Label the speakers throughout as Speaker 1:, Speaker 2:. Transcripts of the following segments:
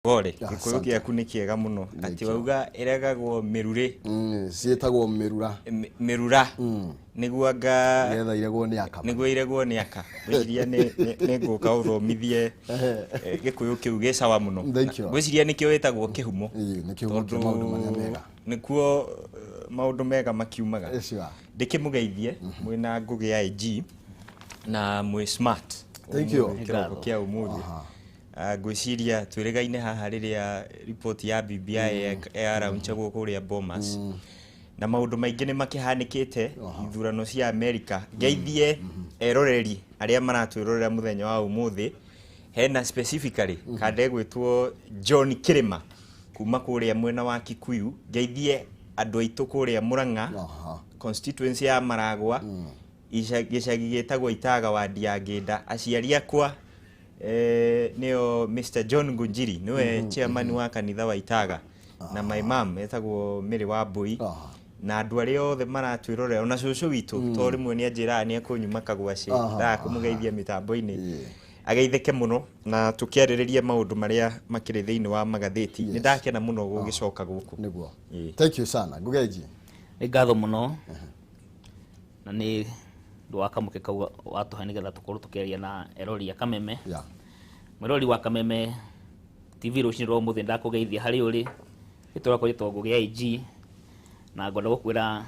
Speaker 1: Pole, Gĩkũyũ
Speaker 2: Asante.
Speaker 1: gĩaku nĩ kĩega mũno. Atĩ
Speaker 2: you.
Speaker 1: wauga ĩregagwo mĩrurĩ,
Speaker 2: Ciĩtagwo mĩrura.
Speaker 1: Mĩrura. Nĩguo anga
Speaker 2: nĩgetha iregwo nĩ aka.
Speaker 1: Nĩguo iregwo nĩ aka. Ngwĩciria nĩ ngũka ũthomithie Gĩkũyũ kĩu gĩ sawa mũno.
Speaker 2: Thank you.
Speaker 1: Ngwĩciria nĩkĩo wĩtagwo kĩhumo.
Speaker 2: Ĩĩ, nĩ kĩhumo kĩa
Speaker 1: Tondũ
Speaker 2: maũndũ marĩa mega.
Speaker 1: Nĩkuo maũndũ mega makiumaga.
Speaker 2: Sure.
Speaker 1: Ndĩkĩmũgeithie mwĩna Ngũgĩ ya IG na mwĩ smart.
Speaker 2: Thank you.
Speaker 1: Ũmũthĩ, kĩroko kĩa ũmũthĩ. Ngwĩciria twĩrĩgaine haha rĩrĩa riboti ya BBI yaraunchagwo kũrĩa Bomas na maũndũ maingĩ nĩ makĩhanĩkĩte ithurano cia Amerika. Ngeithie eroreri arĩa maratwĩrorera mũthenya wa ũmũthĩ, hena specifically kanda ĩgwĩtwo John Kĩrĩma kuma kũrĩa mwena wa Kikuyu. Ngeithie andũ aitũ kũrĩa Murang'a, constituency ya Maragwa, gĩcagi gĩtagwo Itaga, wadi ya Ngĩnda. Aciari akwa nĩo Mr John Ngunjiri, nĩwe chairman wa kanitha wa Itaga, na my mom etagwo Mary wa Mbui, na andũ arĩa othe maratwĩrorera, ona cũcũ witũ, to rĩmwe nĩ anjĩraga nĩ ekũnyuma kagwacĩ. Ndaga kũmũgeithia mĩtambo-inĩ, ageithĩke mũno na tũkĩarĩrĩrie maũndũ marĩa makĩrĩ thĩinĩ wa magathĩti. Nĩ ndakena mũno gũgĩcoka gũkũ.
Speaker 2: Nĩguo.
Speaker 1: Ĩĩ.
Speaker 2: Thank you sana, Ngũgĩ IG.
Speaker 3: Nĩ ngatho mũno na nĩ ũndũ wa kamũke kau watũhe nĩgetha tũkorwo tũkĩaria na erori a Kameme. Mwĩrori wa Kameme TV rũcinĩ rwa ũmũthĩ, ndakũgeithia harĩ ũrĩ. Rĩtwa rĩakwa rĩtagwo Ngũgĩ IG na ngwenda gũkwĩra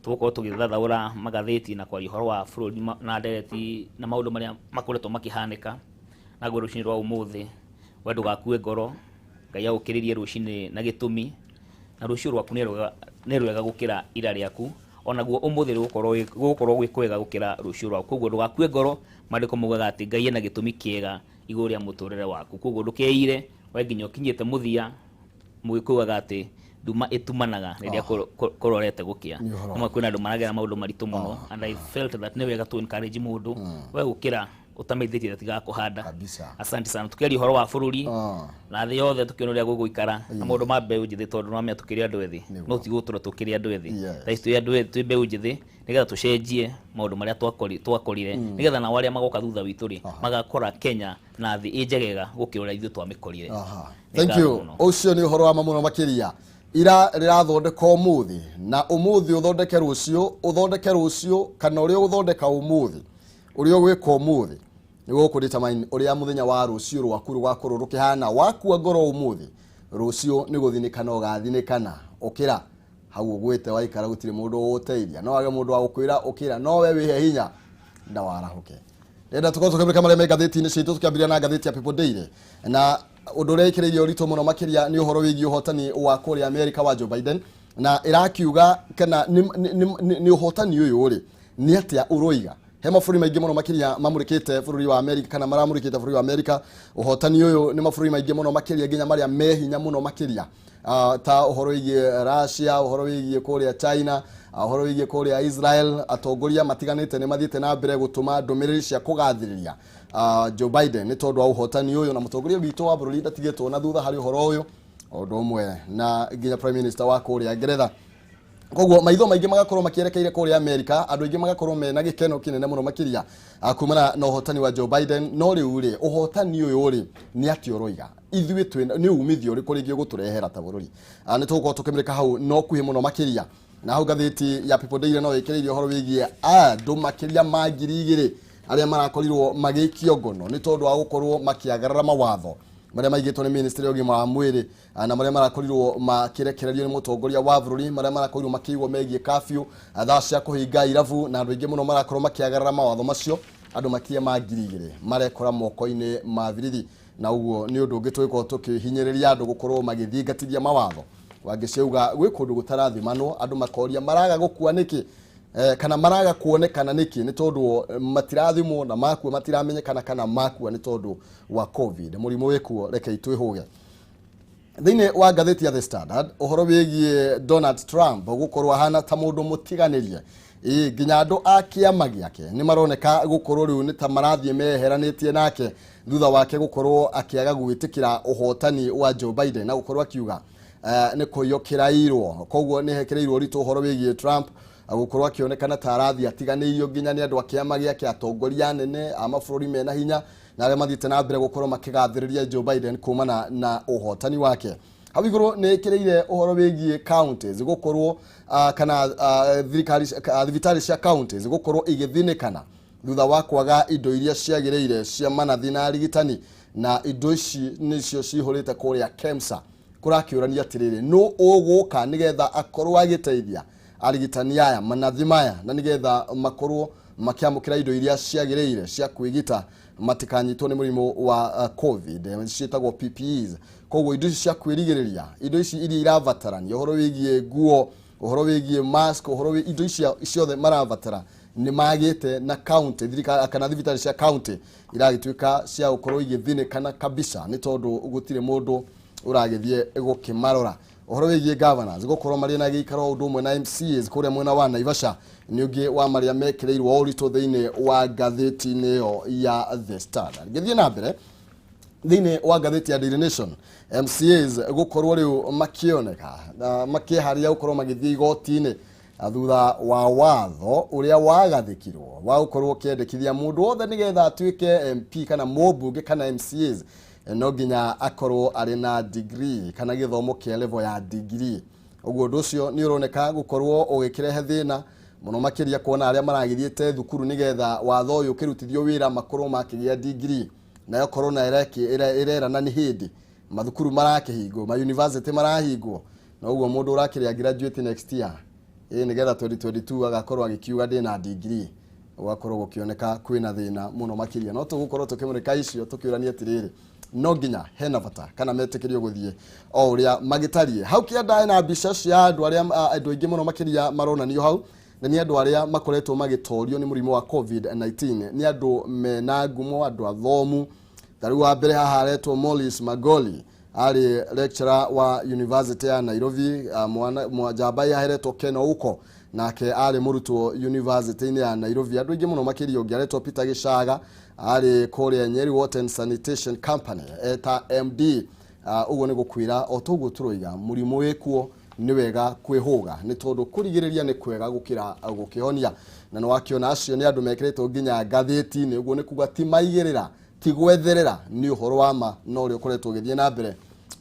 Speaker 3: tũgũkorwo tũgĩthathaũra magathĩti na kwaria ũhoro wa bũrũri na ndereti na maũndũ marĩa makoretwo makĩhanĩka. Na ngwĩra rũcinĩ rwa ũmũthĩ, we ndũgakue ngoro, Ngai agũkĩrĩrie rũcinĩ na gĩtũmi, na rũciũ rwaku nĩ rwega gũkĩra ira rĩaku, onaguo ũmũthĩ gũgũkorwo gwĩ kwega gũkĩra rũciũ rwaku. Koguo ndũgakue ngoro. Maandĩko maugaga atĩ Ngai ena gĩtũmi kĩega igũrũ rĩa mũtũrĩre waku, koguo ndũkeire we nginya ũkinyĩte mũthia. Mũgĩkũyũ ugaga atĩ nduma ĩtumanaga rĩrĩa kũrorete gũkĩa.
Speaker 2: Nĩ ũhoro.
Speaker 3: Nĩma kwĩna andũ maragera maũndũ maritũ mũno, and I felt that nĩ wega to encourage mũndũ we gũkĩra ũtameithĩtie atigakũhanda.
Speaker 2: Kabisa.
Speaker 3: Asante sana. Tukĩaria ũhoro wa bũrũri na thĩ yothe, tũkĩona ũrĩa gũgũikara na maũndũ ma mbeũ njĩthĩ, tondũ nĩwamenya tũkĩrĩ andũ ethĩ, no ti gũtũra tũkĩrĩ andũ ethĩ. Thaa ici twĩ andũ ethĩ, twĩ mbeũ njĩthĩ, nĩgetha tũcenjie maũndũ marĩa twakorire, nĩgetha nao arĩa magoka thutha witũ rĩ, magakora Kenya na thĩ ĩ njegega gũkĩra ũrĩa ithuĩ twamĩkorire. Nĩ
Speaker 2: Thank
Speaker 3: ngatho
Speaker 2: you.
Speaker 3: mũno.
Speaker 2: Ũcio nĩ ũhoro wa ma mũno makĩria. Ira rĩrathondeka ũmũthĩ, na ũmũthĩ ũthondeke rũciũ, ũthondeke rũciũ kana ũrĩa ũgũthondeka ũmũthĩ, ũrĩa ũgwĩka ũmũthĩ nĩguo gũkũ-determine ũrĩa mũthenya wa rũciũ rwaku rũgakorwo rũkĩhana. Wakua ngoro ũmũthĩ, rũciũ nĩ gũthinĩkana ũgathinĩkana. Ũkĩra hau ũgwĩte, waikara gũtirĩ mũndũ ũgũteithia, no wage mũndũ wa gũkwĩra ũkĩra, no we wĩhe hinya na warahũke. Ndĩrenda tũkorwo tũkĩmũrĩka marĩa me ngathĩti-inĩ citũ, tũkĩambĩrĩria na ngathĩti ya People Daily, na ũndũ ũrĩa ĩkĩrĩirie ũritũ mũno makĩria nĩ ũhoro wĩgiĩ ũhotani wa kũrĩa Amerika wa Joe Biden, na ĩrakiuga kana nĩ ũhotani ũyũ rĩ, nĩ atĩa ũroiga. He mabũrũri maingĩ mũno makĩria mamũrĩkĩte bũrũri wa Amerika kana maramũrĩkĩte bũrũri wa Amerika. Ũhotani ũyũ nĩ mabũrũri maingĩ mũno makĩria, nginya marĩa me hinya mũno makĩria, ta ũhoro wĩgiĩ Russia, ũhoro wĩgiĩ kũrĩa China, ũhoro wĩgiĩ kũrĩa Israel. Atongoria matiganĩte nĩ mathiĩte na mbere gũtũma ndũmĩrĩri cia kũgathĩrĩria Joe Biden nĩ tondũ wa ũhotani ũyũ, na mũtongoria witũ wa bũrũri ndatigĩtwo na thutha harĩ ũhoro ũyũ, o ũndũ ũmwe na nginya Prime Minister wa kũrĩa Ngeretha. Koguo maitho maingĩ magakorwo makĩerekeire kũrĩa Amerika, andũ aingĩ magakorwo mena gĩkeno kĩnene mũno makĩria kumana na ũhotani wa Joe Biden. No rĩu rĩ, ũhotani ũyũ rĩ, nĩ atĩa ũroiga ithuĩ twĩ nĩ umithio ũrĩkũ rĩngĩ ũgũtũrehera ta bũrũri? Nĩ tũgũkorwo tũkĩmũrĩka hau no kuhĩ mũno makĩria. Na hau ngathĩti ya People Daily no ĩkĩrĩirie ũhoro wĩgiĩ andũ makĩria ma 2000 arĩa marakorirwo magĩikio ngono nĩ tondũ wa gũkorwo makĩagarara mawatho marĩa maigĩtwo nĩ ministry ya ũgima wa mwĩrĩ, na marĩa marakorirwo makĩrekererio nĩ mũtongoria wa bũrũri, marĩa marakorirwo makĩigwo megiĩ curfew, thaa cia kũhinga irabu, na andũ aingĩ mũno marakorwo makĩagarara mawatho macio. Andũ makĩria ma 2000 marekora moko-inĩ ma birithi, na ũguo nĩ ũndũ ũngĩ tũgĩkorwo tũkĩhinyĩrĩria andũ gũkorwo magĩthingatithia mawatho. Wangĩciauga gwĩ kũndũ gũtarathimanwo, andũ makoria maraga gũkua nĩkĩ, kana maraga kuonekana nĩkĩ, nĩ tondũ matirathimwo na makua matiramenyekana kana makua nĩ tondũ wa COVID. Mũrimũ wĩkuo, rekei twĩhũge. Thĩinĩ wa ngathĩti ya The Standard, ũhoro wĩgiĩ Donald Trump gũkorwo ahana ta mũndũ mũtiganĩrie. Ĩĩ, nginya andũ a kĩama gĩake nĩ maroneka gũkorwo rĩu nĩ ta marathiĩ meheranĩtie nake thutha wake gũkorwo akĩaga gwĩtĩkĩra ũhotani wa Joe Biden na gũkorwo akiuga nĩ kũiywo kĩrairwo. Koguo nĩ hekereirwo ũritũ ũhoro wĩgiĩ Trump gũkorwo akĩonekana ta arathiĩ atiganĩirio nginya nĩ andũ a kĩama gĩake, atongoria anene a mabũrũri mena hinya. Na arĩa mathiĩte na mbere gũkorwo makĩgathĩrĩria Joe Biden kumana na ũhotani wake. Hau igũrũ nĩ ĩkĩrĩire ũhoro wĩgiĩ counties gũkorwo kana thirikari, thibitarĩ cia counties gũkorwo igĩthinĩkana thutha wa kwaga indo iria ciagĩrĩire cia manathi na arigitani, na indo ici nĩcio cihũrĩte kũrĩa KEMSA. Kũrakĩũrania atĩrĩrĩ, nũ ũgũka nĩgetha akorwo agĩteithia arigitani aya, manathi maya, na nĩgetha makorwo makĩamũkĩra indo iria ciagĩrĩire cia kwĩgita matikanyitwo nĩ mũrimũ wa COVID, ciĩtagwo PPEs. Koguo indo ici cia kwĩrigĩrĩria, indo ici iria irabatarania, ũhoro wĩgiĩ nguo, ũhoro wĩgiĩ mask, ũhoro wĩ indo ici ciothe marabatara nĩ magĩte, na county thirikari kana thibitarĩ cia county iragĩtuĩka cia gũkorwo igĩthinĩkana kabisa nĩ tondũ gũtirĩ mũndũ ũragĩthiĩ gũkĩmarora. Ũhoro wĩgiĩ governors gũkorwo marĩ na gĩikaro ũndũ ũmwe na MCAs kũrĩa mwena wa Naivasha nĩ ũngĩ wa marĩa mekĩrĩirwo ũritũ thĩinĩ wa ngathĩti-inĩ ĩyo ya The Standard. Ngĩthiĩ na mbere thĩinĩ wa ngathĩti ya Daily Nation, MCAs gũkorwo rĩu makĩoneka na makĩharĩria gũkorwo magĩthiĩ igoti-inĩ thutha wa watho ũrĩa wagathĩkirwo wa gũkorwo ũkĩendekithia mũndũ wothe nĩgetha atuĩke MP kana mũmbunge kana MCAs no nginya akorwo arĩ na degree kana gĩthomo kĩa level ya degree. Ũguo ũndũ ũcio nĩ ũroneka gũkorwo ũgĩkĩrehe thĩna mũno makĩria kuona arĩa maragĩthiĩte thukuru nĩgetha watho ũyũ ũkĩrutithio wĩra makorwo makĩgĩa degree, nayo corona ĩrerana nĩ hĩndĩ mathukuru marakĩhingwo, ma university marahingwo, na ũguo mũndũ ũrakĩrĩa graduate next year ĩ nĩgetha 2022 agakorwo agĩkiuga ndĩna degree, gũgakorwo gũkĩoneka kwĩna thĩna mũno makĩria. No tũgũkorwo tũkĩmũrĩka icio tũkĩũrania atĩrĩrĩ, no nginya hena bata kana metĩkĩrio gũthiĩ o ũrĩa magĩtariĩ. Hau kĩanda hena mbica cia andũ arĩa andũ aingĩ mũno makĩria maronanio hau, na nĩ andũ arĩa makoretwo magĩtorio nĩ mũrimũ wa COVID-19. Nĩ andũ mena ngumo, andũ athomu. Ta rĩu wa mbere haha aretwo Morris Magoli, arĩ lecturer wa University ya Nairobi. Mwana njamba yaheretwo Ken Ouko, nake arĩ mũrutwo University-inĩ ya Nairobi. Andũ aingĩ mũno makĩria. Ũngĩ aretwo Peter Gĩcaga, arĩ kũrĩa Nyeri Water and Sanitation Company eta MD. Ũguo nĩ gũkwĩra o toguo tũroiga mũrimũ wĩkuo, nĩ wega kwĩhũga nĩ tondũ kũrigĩrĩria nĩ kwega gũkĩra gũkĩhonia. Na nĩ wakĩona acio nĩ andũ mekĩrĩtwo nginya ngathĩti-inĩ. Ũguo nĩ kuga ti maigĩrĩra, ti gwetherera, nĩ ũhoro wa ma na ũrĩa ũkoretwo ũgĩthiĩ na mbere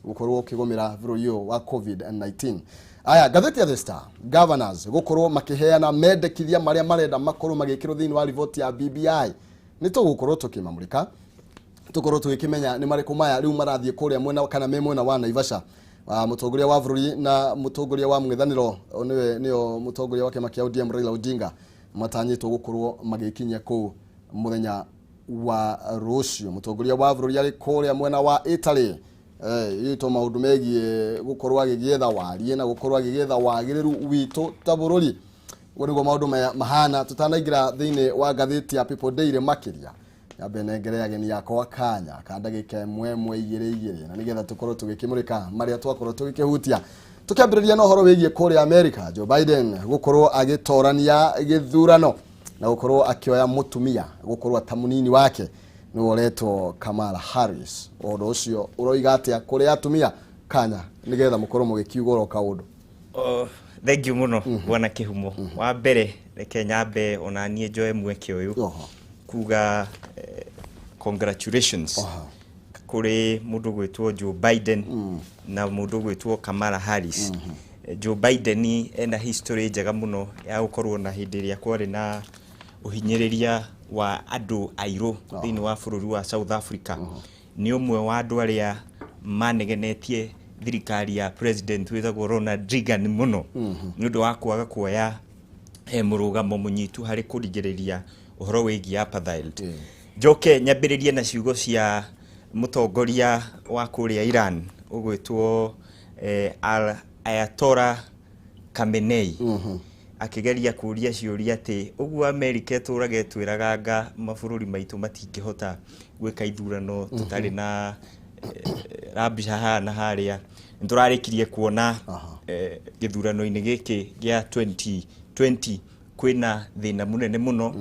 Speaker 2: gũkorwo ũkĩgũmĩra bũrũri ũyũ wa COVID-19. Aya, ngathĩti ya The Star, governors gũkorwo makĩheana mendekithia marĩa marenda makorwo magĩkĩrwo thĩinĩ wa riboti ya BBI. Nĩ tũgũkorwo tũkĩmamũrĩka, tũkorwo tũgĩkĩmenya nĩ marĩkũ maya rĩu marathiĩ kũrĩa mwena kana me mwena wa Naivasha. Mũtongoria wa bũrũri na mũtongoria wa mũng'ethanĩro, nĩwe nĩo mũtongoria wa kĩama kĩa ODM Raila Odinga, matanyĩtwo gũkorwo magĩkinyia kũu mũthenya wa rũciũ. Mũtongoria wa bũrũri arĩ kũrĩa mwena wa Italy ĩtwo maũndũ megiĩ gũkorwo agĩgĩetha warie na gũkorwo agĩgĩetha wagĩrĩru witũ ta bũrũri. Ũguo nĩguo maũndũ maya mahana. Tũtanaingĩra thĩinĩ wa ngathĩti ya People Daily makĩria, nyambe nengere ageni akwa kanya ka ndagĩka ĩmwe ĩmwe, igĩrĩ igĩrĩ, na nĩgetha tũkorwo tũgĩkĩmũrĩka marĩa twakorwo tũgĩkĩhutia. Tũkĩambĩrĩria na ũhoro wĩgiĩ kũrĩa America, Joe Biden gũkorwo agĩtorania gĩthurano na gũkorwo akĩoya mũtumia gũkorwo ta mũnini wake, nĩwe ũretwo Kamala Harris. Ũndũ ũcio ũroiga atĩa kũrĩ atumia? Kanya nĩgetha mũkorwo mũgĩkiuga oro kaũndũ.
Speaker 1: Oh, thank you mũno, bwana Kĩhumo. Wa mbere reke nyambe ona niĩ njoe mweke ũyũ kuga congratulations kũrĩ mũndũ gwĩtwo Joe Biden na mũndũ gwĩtwo Kamala Harris. Joe Biden ena history njega mũno ya gũkorwo na hĩndĩ ĩrĩa kwarĩ na ũhinyĩrĩria wa andũ airũ thĩinĩ wa bũrũri wa South Africa. Nĩ ũmwe wa andũ arĩa manegenetie thirikari ya president wĩtagwo Ronald Reagan mũno nĩ ũndũ wa kwaga kuoya mũrũgamo mũnyitu harĩ kũrigĩrĩria ũhoro wĩgiĩ apartheid. Njoke nyambĩrĩrie na ciugo cia mũtongoria wa kũrĩa Iran ũgwĩtwo Al Ayatollah Khamenei, akĩgeria kũria ciũria atĩ ũguo Amerika ĩtũraga ĩtwĩraga anga mabũrũri maitũ matingĩhota gwĩka ithurano tũtarĩ na rabisha haha na harĩa. Nĩ tũrarĩkirie kuona gĩthurano-inĩ gĩkĩ gĩa 2020 kwĩna thĩna mũnene mũno.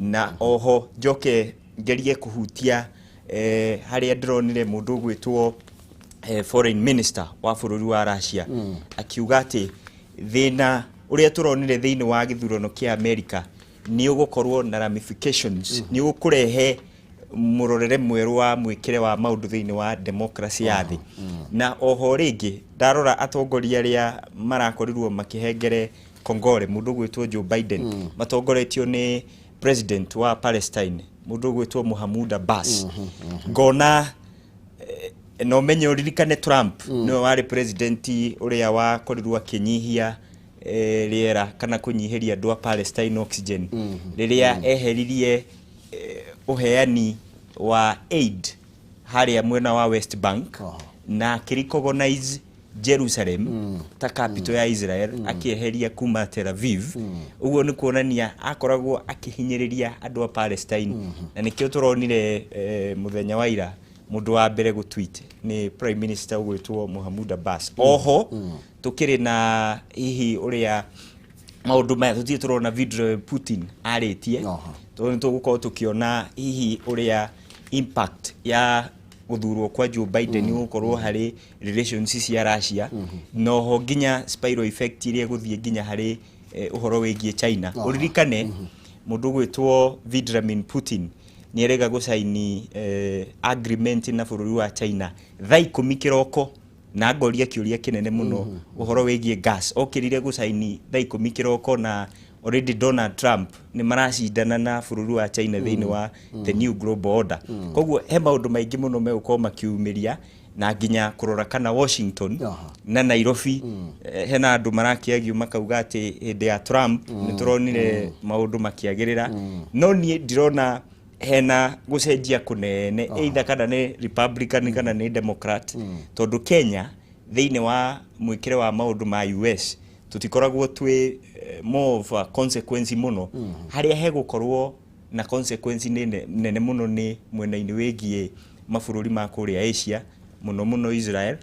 Speaker 1: Na oho njoke ngerie kũhutia harĩa ndĩronire mũndũ ũgwĩtwo foreign minister wa bũrũri wa Russia akiuga atĩ thĩna ũrĩa tũronire thĩinĩ wa gĩthurano kĩa America nĩ ũgũkorwo na ramifications, nĩ ũkũrehe Mũrorere mwerũ wa mwĩkĩre wa maũndũ thĩinĩ wa democracy ya thĩ. Na oho rĩngĩ ndarora atongoria arĩa marakorirwo makĩhengere kongore mũndũ ũgwĩtwo Joe Biden, matongoretio nĩ president wa Palestine, mũndũ ũgwĩtwo Mahmoud Abbas, ngona na ũmenye ũririkane Trump nĩwe warĩ president ũrĩa wakorirwo akĩnyihia rĩera kana kũnyihĩria andũ a Palestine oxygen rĩrĩa eheririe ũheani wa aid harĩa mwena wa West Bank na akĩrecognize Jerusalem ta capital ya Israel, akĩeheria kuma Tel Aviv. Ũguo nĩ kuonania akoragwo akĩhinyĩrĩria andũ a Palestine, na nĩkĩo tũronire mũthenya wa ira mũndũ wa mbere gũtweet nĩ prime minister ũgwĩtwo Mahmoud Abbas. Oho tũkĩrĩ na hihi ũrĩa maũndũ maya tũtirĩ tũrona video Putin arĩtie, tondũ nĩ tũgũkorwo tũkĩona hihi ũrĩa impact ya gũthurwo kwa Joe Biden gũkorwo harĩ relations cia Russia, na oho nginya spiral effect iria ĩgũthiĩ nginya harĩ ũhoro wĩgiĩ China. Ũririkane mũndũ ũgwĩtwo Vladimir Putin nĩ erega gũcaini agreement na bũrũri wa China thaa 10 kĩroko, na ngoria kĩũria kĩnene mũno ũhoro wĩgiĩ gas. Okĩrire gũcaini thaa 10 kĩroko na already Donald Trump nĩ maracindana na bũrũri wa China thĩinĩ wa the new global order. Koguo he maũndũ maingĩ mũno megũkorwo makiumĩria na nginya kũrora kana Washington na Nairobi. Hena andũ marakĩagio makauga atĩ hĩndĩ ya Trump nĩ tũronire maũndũ makĩagĩrĩra, no niĩ ndirona hena gũcenjia kũnene either kana nĩ Republican kana nĩ Democrat, tondũ Kenya thĩinĩ wa mwĩkĩre wa maũndũ ma US tũtikoragwo twĩ more of a consequence mũno. Harĩa hegũkorwo na consequence nene nene mũno nĩ mwena-inĩ wĩgiĩ mabũrũri ma kũrĩa Asia, mũno mũno Israel,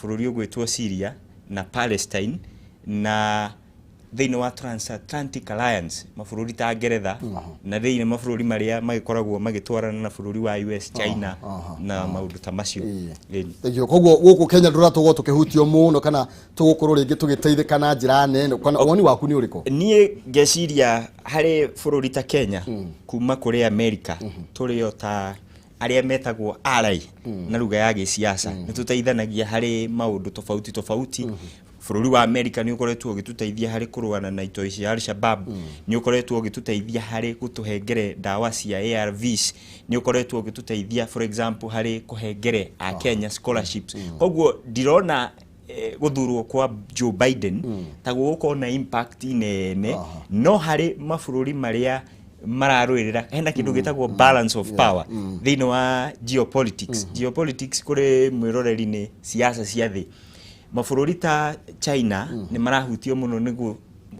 Speaker 1: bũrũri ũgwĩtwo Syria na Palestine, na thĩinĩ wa Transatlantic Alliance mabũrũri ta Ngeretha, na thĩinĩ mabũrũri marĩa magĩkoragwo magĩtwarana na bũrũri wa US, China na maũndũ ta macio. Ĩni.
Speaker 2: Thank you. Koguo gũkũ Kenya ndũra tũgũkorwo tũkĩhutio mũno kana tũgũkorwo rĩngĩ tũgĩteithĩka na njĩra nene, kana woni waku nĩ ũrĩkũ?
Speaker 1: Niĩ ngeciria harĩ bũrũri ta Kenya kuma kũrĩ America tũrĩ o ta arĩa metagwo ally na lugha ya gĩciaca, nĩ tũteithanagia harĩ maũndũ tofauti tofauti. Bũrũri wa America nĩ ũkoretwo ũgĩtũteithia harĩ kũrũana na itoi cia Al-Shabaab, nĩ ũkoretwo ũgĩtũteithia harĩ gũtũhengere ndawa cia ARVs, nĩ ũkoretwo ũgĩtũteithia for example harĩ kũhengere a Kenya scholarships. Koguo ndirona gũthurwo kwa Joe Biden ta gũgũkorwo na impact nene, no harĩ mabũrũri marĩa mararũĩrĩra hena kĩndũ gĩtagwo balance of power thĩinĩ wa geopolitics. Geopolitics kũrĩ mwĩroreri nĩ siasa cia thĩ. Mabũrũri ta China nĩ marahutio mũno nĩ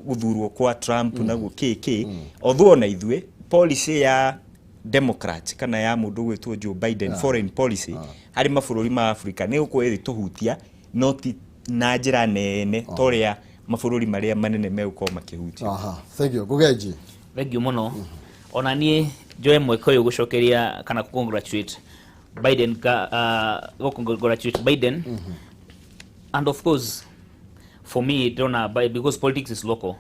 Speaker 1: gũthurwo kwa Trump na kĩ although ona ithuĩ policy ya Democrat kana ya mũndũ ũgwĩtwo Joe Biden, foreign policy harĩ mabũrũri ma Africa nĩ gũkorwo ĩgĩtũhutia, no ti na njĩra nene ta ũrĩa mabũrũri marĩa manene megũkorwo makĩhutio.
Speaker 2: Aha, thank you. Ngugenji.
Speaker 3: Thank you mũno. Ona niĩ njoe mweke ũyũ gũcokeria kana congratulate Biden ka congratulate Biden. And of course for me ndĩrona because politics is local,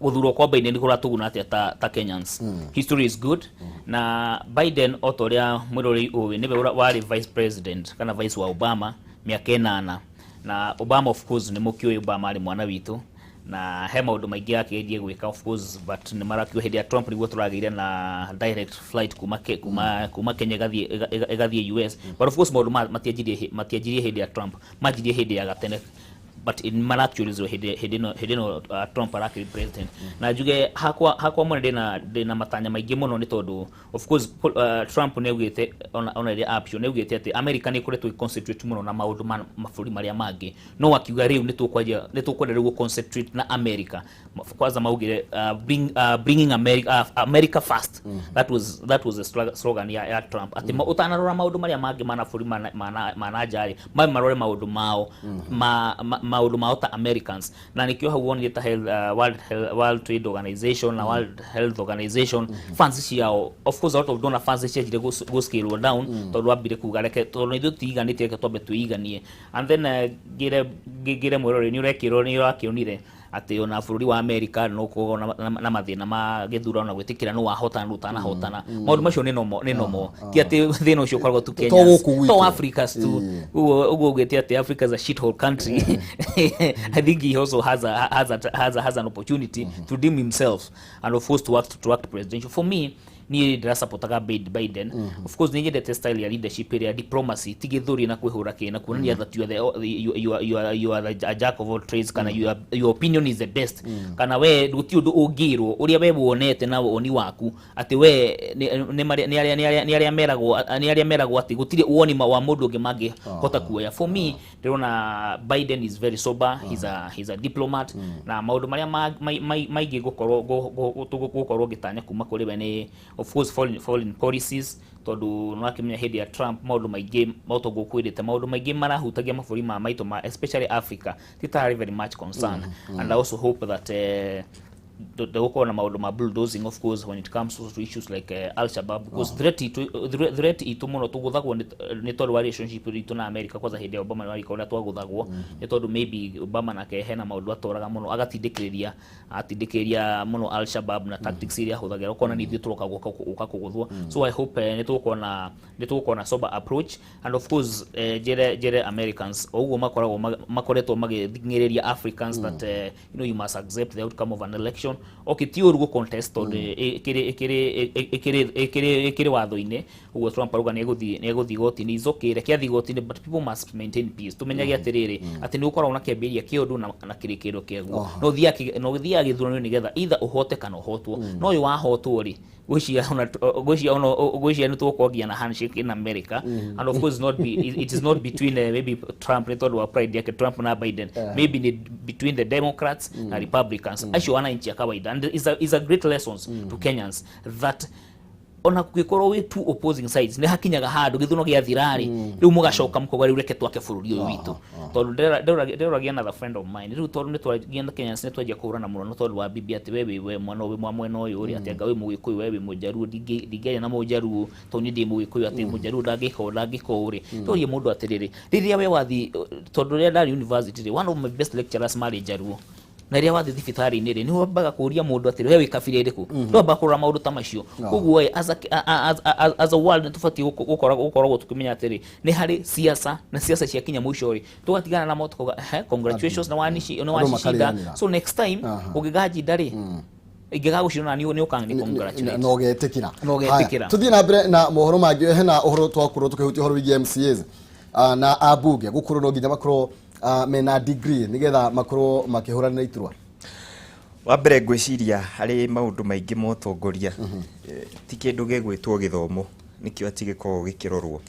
Speaker 3: gũthurwo kwa Biden kũratũguna atĩa ta Kenyans? History is good. Na Biden, o ta ũrĩa mwĩrorei ũĩ, nĩwe warĩ vice president kana vice wa Obama mĩaka 8. Na Obama, of course nĩ mũkĩũĩ, Obama arĩ mwana witũ na he maũndũ maingĩ akĩgerie gwĩka, of course, but nĩ marakiuga hĩndĩ ya Trump nĩguo tũragĩire na direct flight kuma Kenya ĩgathiĩ US. But of course maũndũ matianjirie hĩndĩ ya Trump, manjirie hĩndĩ ya gatene, but in maraactualizwo hĩndĩ ĩno Trump arakĩrĩ president. Na njuge hakwa mwene ndĩna matanya maingĩ mũno, nĩ tondũ of course Trump nĩ augĩte ona rĩrĩa apio nĩ augĩte atĩ America nĩ ĩkoretwo ĩconcentrate mũno na maũndũ ma mabũrũri marĩa mangĩ, no akiuga rĩu nĩ tũkwanjia, nĩ tũkwenda rĩu gũconcentrate na America. Kwanza maugire bringing America first. That was the slogan ya Trump, atĩ ũtanarora maũndũ marĩa mangĩ ma mabũrũri ma nanja rĩ, marore maũndũ mao maũndũ mao ta Americans. Na nĩkĩo hau wonire ta World Trade Organization na World Health Organization funds ciao, of course a lot of donor funds cianjire go scale down, tondũ ambire kuga reke, tondũ ithuĩ tutiiganĩtie, reke twambe twĩiganie. And then ngĩre mwĩroreri nĩ ũrekĩrwo nĩ ũrakĩonire Atĩ ona bũrũri wa America no kũgĩa na mathĩna ma gĩthurano na gwĩtĩkĩra nũ wahotana, nũ ũtanahotana. Maũndũ macio nĩ normal, nĩ normal. Ti atĩ thĩna ũcio ũkoragwo tu Kenya
Speaker 2: To gũkũ gwitũ.
Speaker 3: to Africa tu. Ũguo ũgĩte atĩ Africa is a shithole country, I think he also has an opportunity to redeem himself and of course to act presidential. For me, niĩ ndĩrasupportaga Biden. Of course nĩ nyendete style ya leadership ĩrĩa diplomacy, ti gĩthũri na kwĩhũra kĩ na kuonania that you are the you, you are, you are, you are a jack of all trades, kana your opinion is the best, kana we gũtirĩ ũndũ ũngĩrwo ũrĩa we wonete na woni waku, atĩ we nĩ arĩa meragwo atĩ gũtirĩ woni wa mũndũ ũngĩ mangĩhota kuoya. For me, ndĩrona Biden is very sober. He's a diplomat, na maũndũ marĩa maingĩ gũkorwo ngĩtanya kuma kũrĩ we nĩ of course foreign policies, tondũ nĩwakĩmenya hĩndĩ ya Trump maũndũ maingĩ maũtongo kwĩrĩte, maũndũ maingĩ marahutagia mabũrũri ma maitũ ma especially Africa titarĩ very much concerned. And I also hope that ndegũkorwo na maũndũ ma bulldozing, of course when it comes to issues like Al Shabaab, because threat itũ mũno tũgũthagwo nĩ tondũ wa relationship itũ na America. Kwanza hĩndĩ ya Obama nĩ warika ũrĩa twagũthagwo, nĩ tondũ maybe Obama nake hena maũndũ atwaraga mũno, agatindĩkĩrĩria, atindĩkĩrĩria mũno Al Shabaab na tactics iria ahũthagĩra, ũkona nĩ ithuĩ tũroka gũka kũgũthwo. So I hope nĩ tũgũkorwo na sober approach, and of course njĩre Americans o ũguo makoragwo makoretwo magĩthing'ĩrĩria Africans that you must accept the outcome of an election. Okay, ti ũru gũ contest tondũ ĩkĩrĩ watho-inĩ. Ũguo Trump arauga nĩ egũthiĩ igoti-inĩ is okay, reke athiĩ igoti-inĩ, but people must maintain peace. Tũmenyage atĩrĩrĩ atĩ nĩ gũkoragwo na kĩambĩrĩria kĩa ũndũ na kĩrĩkĩrĩro kĩaguo. No ũthiaga gĩthurano nĩgetha either ũhote kana ũhotwo. No ũyũ wahotwo rĩ, ngwĩciria nĩ tũgũkorwo nginya na handshake in America, and of course not be, it is not between maybe Trump, nĩ tondũ wa pride yake, Trump na Biden, maybe ni between the Democrats na Republicans acio wananchi a kawaida. And is a great lessons to Kenyans that ona kũngĩkorwo wĩ two opposing sides, nĩ hakinyaga handũ gĩthurano gĩathira rĩ, rĩu mũgacoka mũkauga rĩu reke twake bũrũri ũyũ witũ. Tondũ ndĩroragia another friend of mine, rĩu tondũ nĩ twagia na Kenyans, nĩ twanjia kũhũrana mũno tondũ wa bibi, atĩ we wĩ we mwana wĩ mwena ũyũ rĩ, atĩ anga wĩ Mũgĩkũyũ, we wĩ Mũjaruo, ndingĩaria na Mũjaruo tondũ niĩ ndĩ Mũgĩkũyũ, atĩ Mũjaruo ndangĩka ũũ, ndangĩka ũũ rĩ. Tũrie mũndũ atĩrĩrĩ, rĩrĩa we wathi, tondũ rĩrĩa ndarĩ university rĩ, one of my best lecturers marĩ Njaruo, na rĩrĩa wathiĩ thibitarĩ-inĩ rĩ, nĩ wambaga kũria mũndũ atĩrĩ, we wĩ kabira ĩrĩkũ? Ndwambaga kũrora maũndũ ta macio. Koguo ĩ, as a world nĩ tũbatiĩ gũkoragwo tũkĩmenya atĩrĩ, nĩ harĩ siasa, na siasa ciakinya mũico rĩ, tũgatigana na mo, tukauga, "Ehe, congratulations, nĩ wacishinda."
Speaker 2: Makarĩanĩra.
Speaker 3: So next time ũngĩganjinda rĩ, ingĩgagũcinda na nĩ ũkangĩ congratulate.
Speaker 2: Na ũgetĩkĩra.
Speaker 3: Na ũgetĩkĩra.
Speaker 2: Haya, tũthiĩ na mbere na mohoro mangĩ. Hena ũhoro twakorwo tũkĩhutia ũhoro wĩgiĩ MCAs na ambunge gũkorwo no nginya makorwo mena degree nĩgetha makorwo makĩhũranĩra iturwa.
Speaker 1: Wa mbere, ngwĩciria harĩ maũndũ maingĩ ma ũtongoria, ti kĩndũ gĩgwĩtwo gĩthomo nĩkĩo atĩ gĩkoragwo gĩkĩrorwo.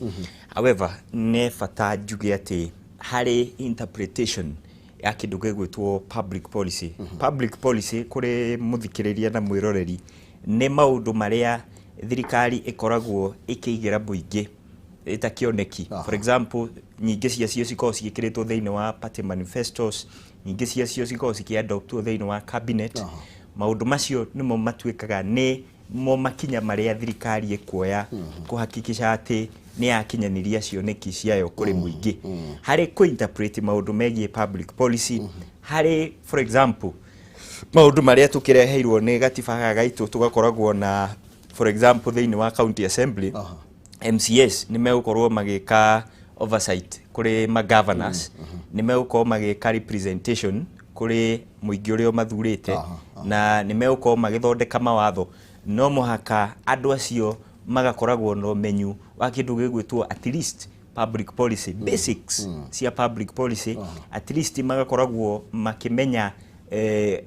Speaker 1: However, nĩ bata njuge atĩ harĩ interpretation ya kĩndũ gĩgwĩtwo public policy. Public policy, kũrĩ mũthikĩrĩria na mwĩroreri, nĩ maũndũ marĩa thirikari ĩkoragwo ĩkĩigĩra mũingĩ ĩta kĩoneki. For example, nyingĩ ciacio cikoragwo ciĩkĩrĩtwo thĩinĩ wa party manifestos, nyingĩ ciacio cikoragwo cikĩadoptwo thĩinĩ wa cabinet. Maũndũ macio nĩmo matuĩkaga nĩ mo makinya marĩa thirikari ĩkuoya kũhakikisha atĩ nĩ yakinyanĩria cioneki ciayo kũrĩ mũingĩ. Harĩ kũ-interpret maũndũ megiĩ public policy, harĩ for example maũndũ marĩa tũkĩreheirwo nĩ gatiba gaka gaitũ, tũgakoragwo na for example thĩinĩ wa county assembly, MCAs nĩ megũkorwo magĩka oversight kũrĩ magovernors, nĩ megũkorwo magĩka representation kũrĩ mũingĩ ũrĩa ũmathurĩte, na nĩ megũkorwo magĩthondeka mawatho. No mũhaka andũ acio magakoragwo na ũmenyu wa kĩndũ gĩgwĩtwo at least public policy, basics cia public policy, at least magakoragwo makĩmenya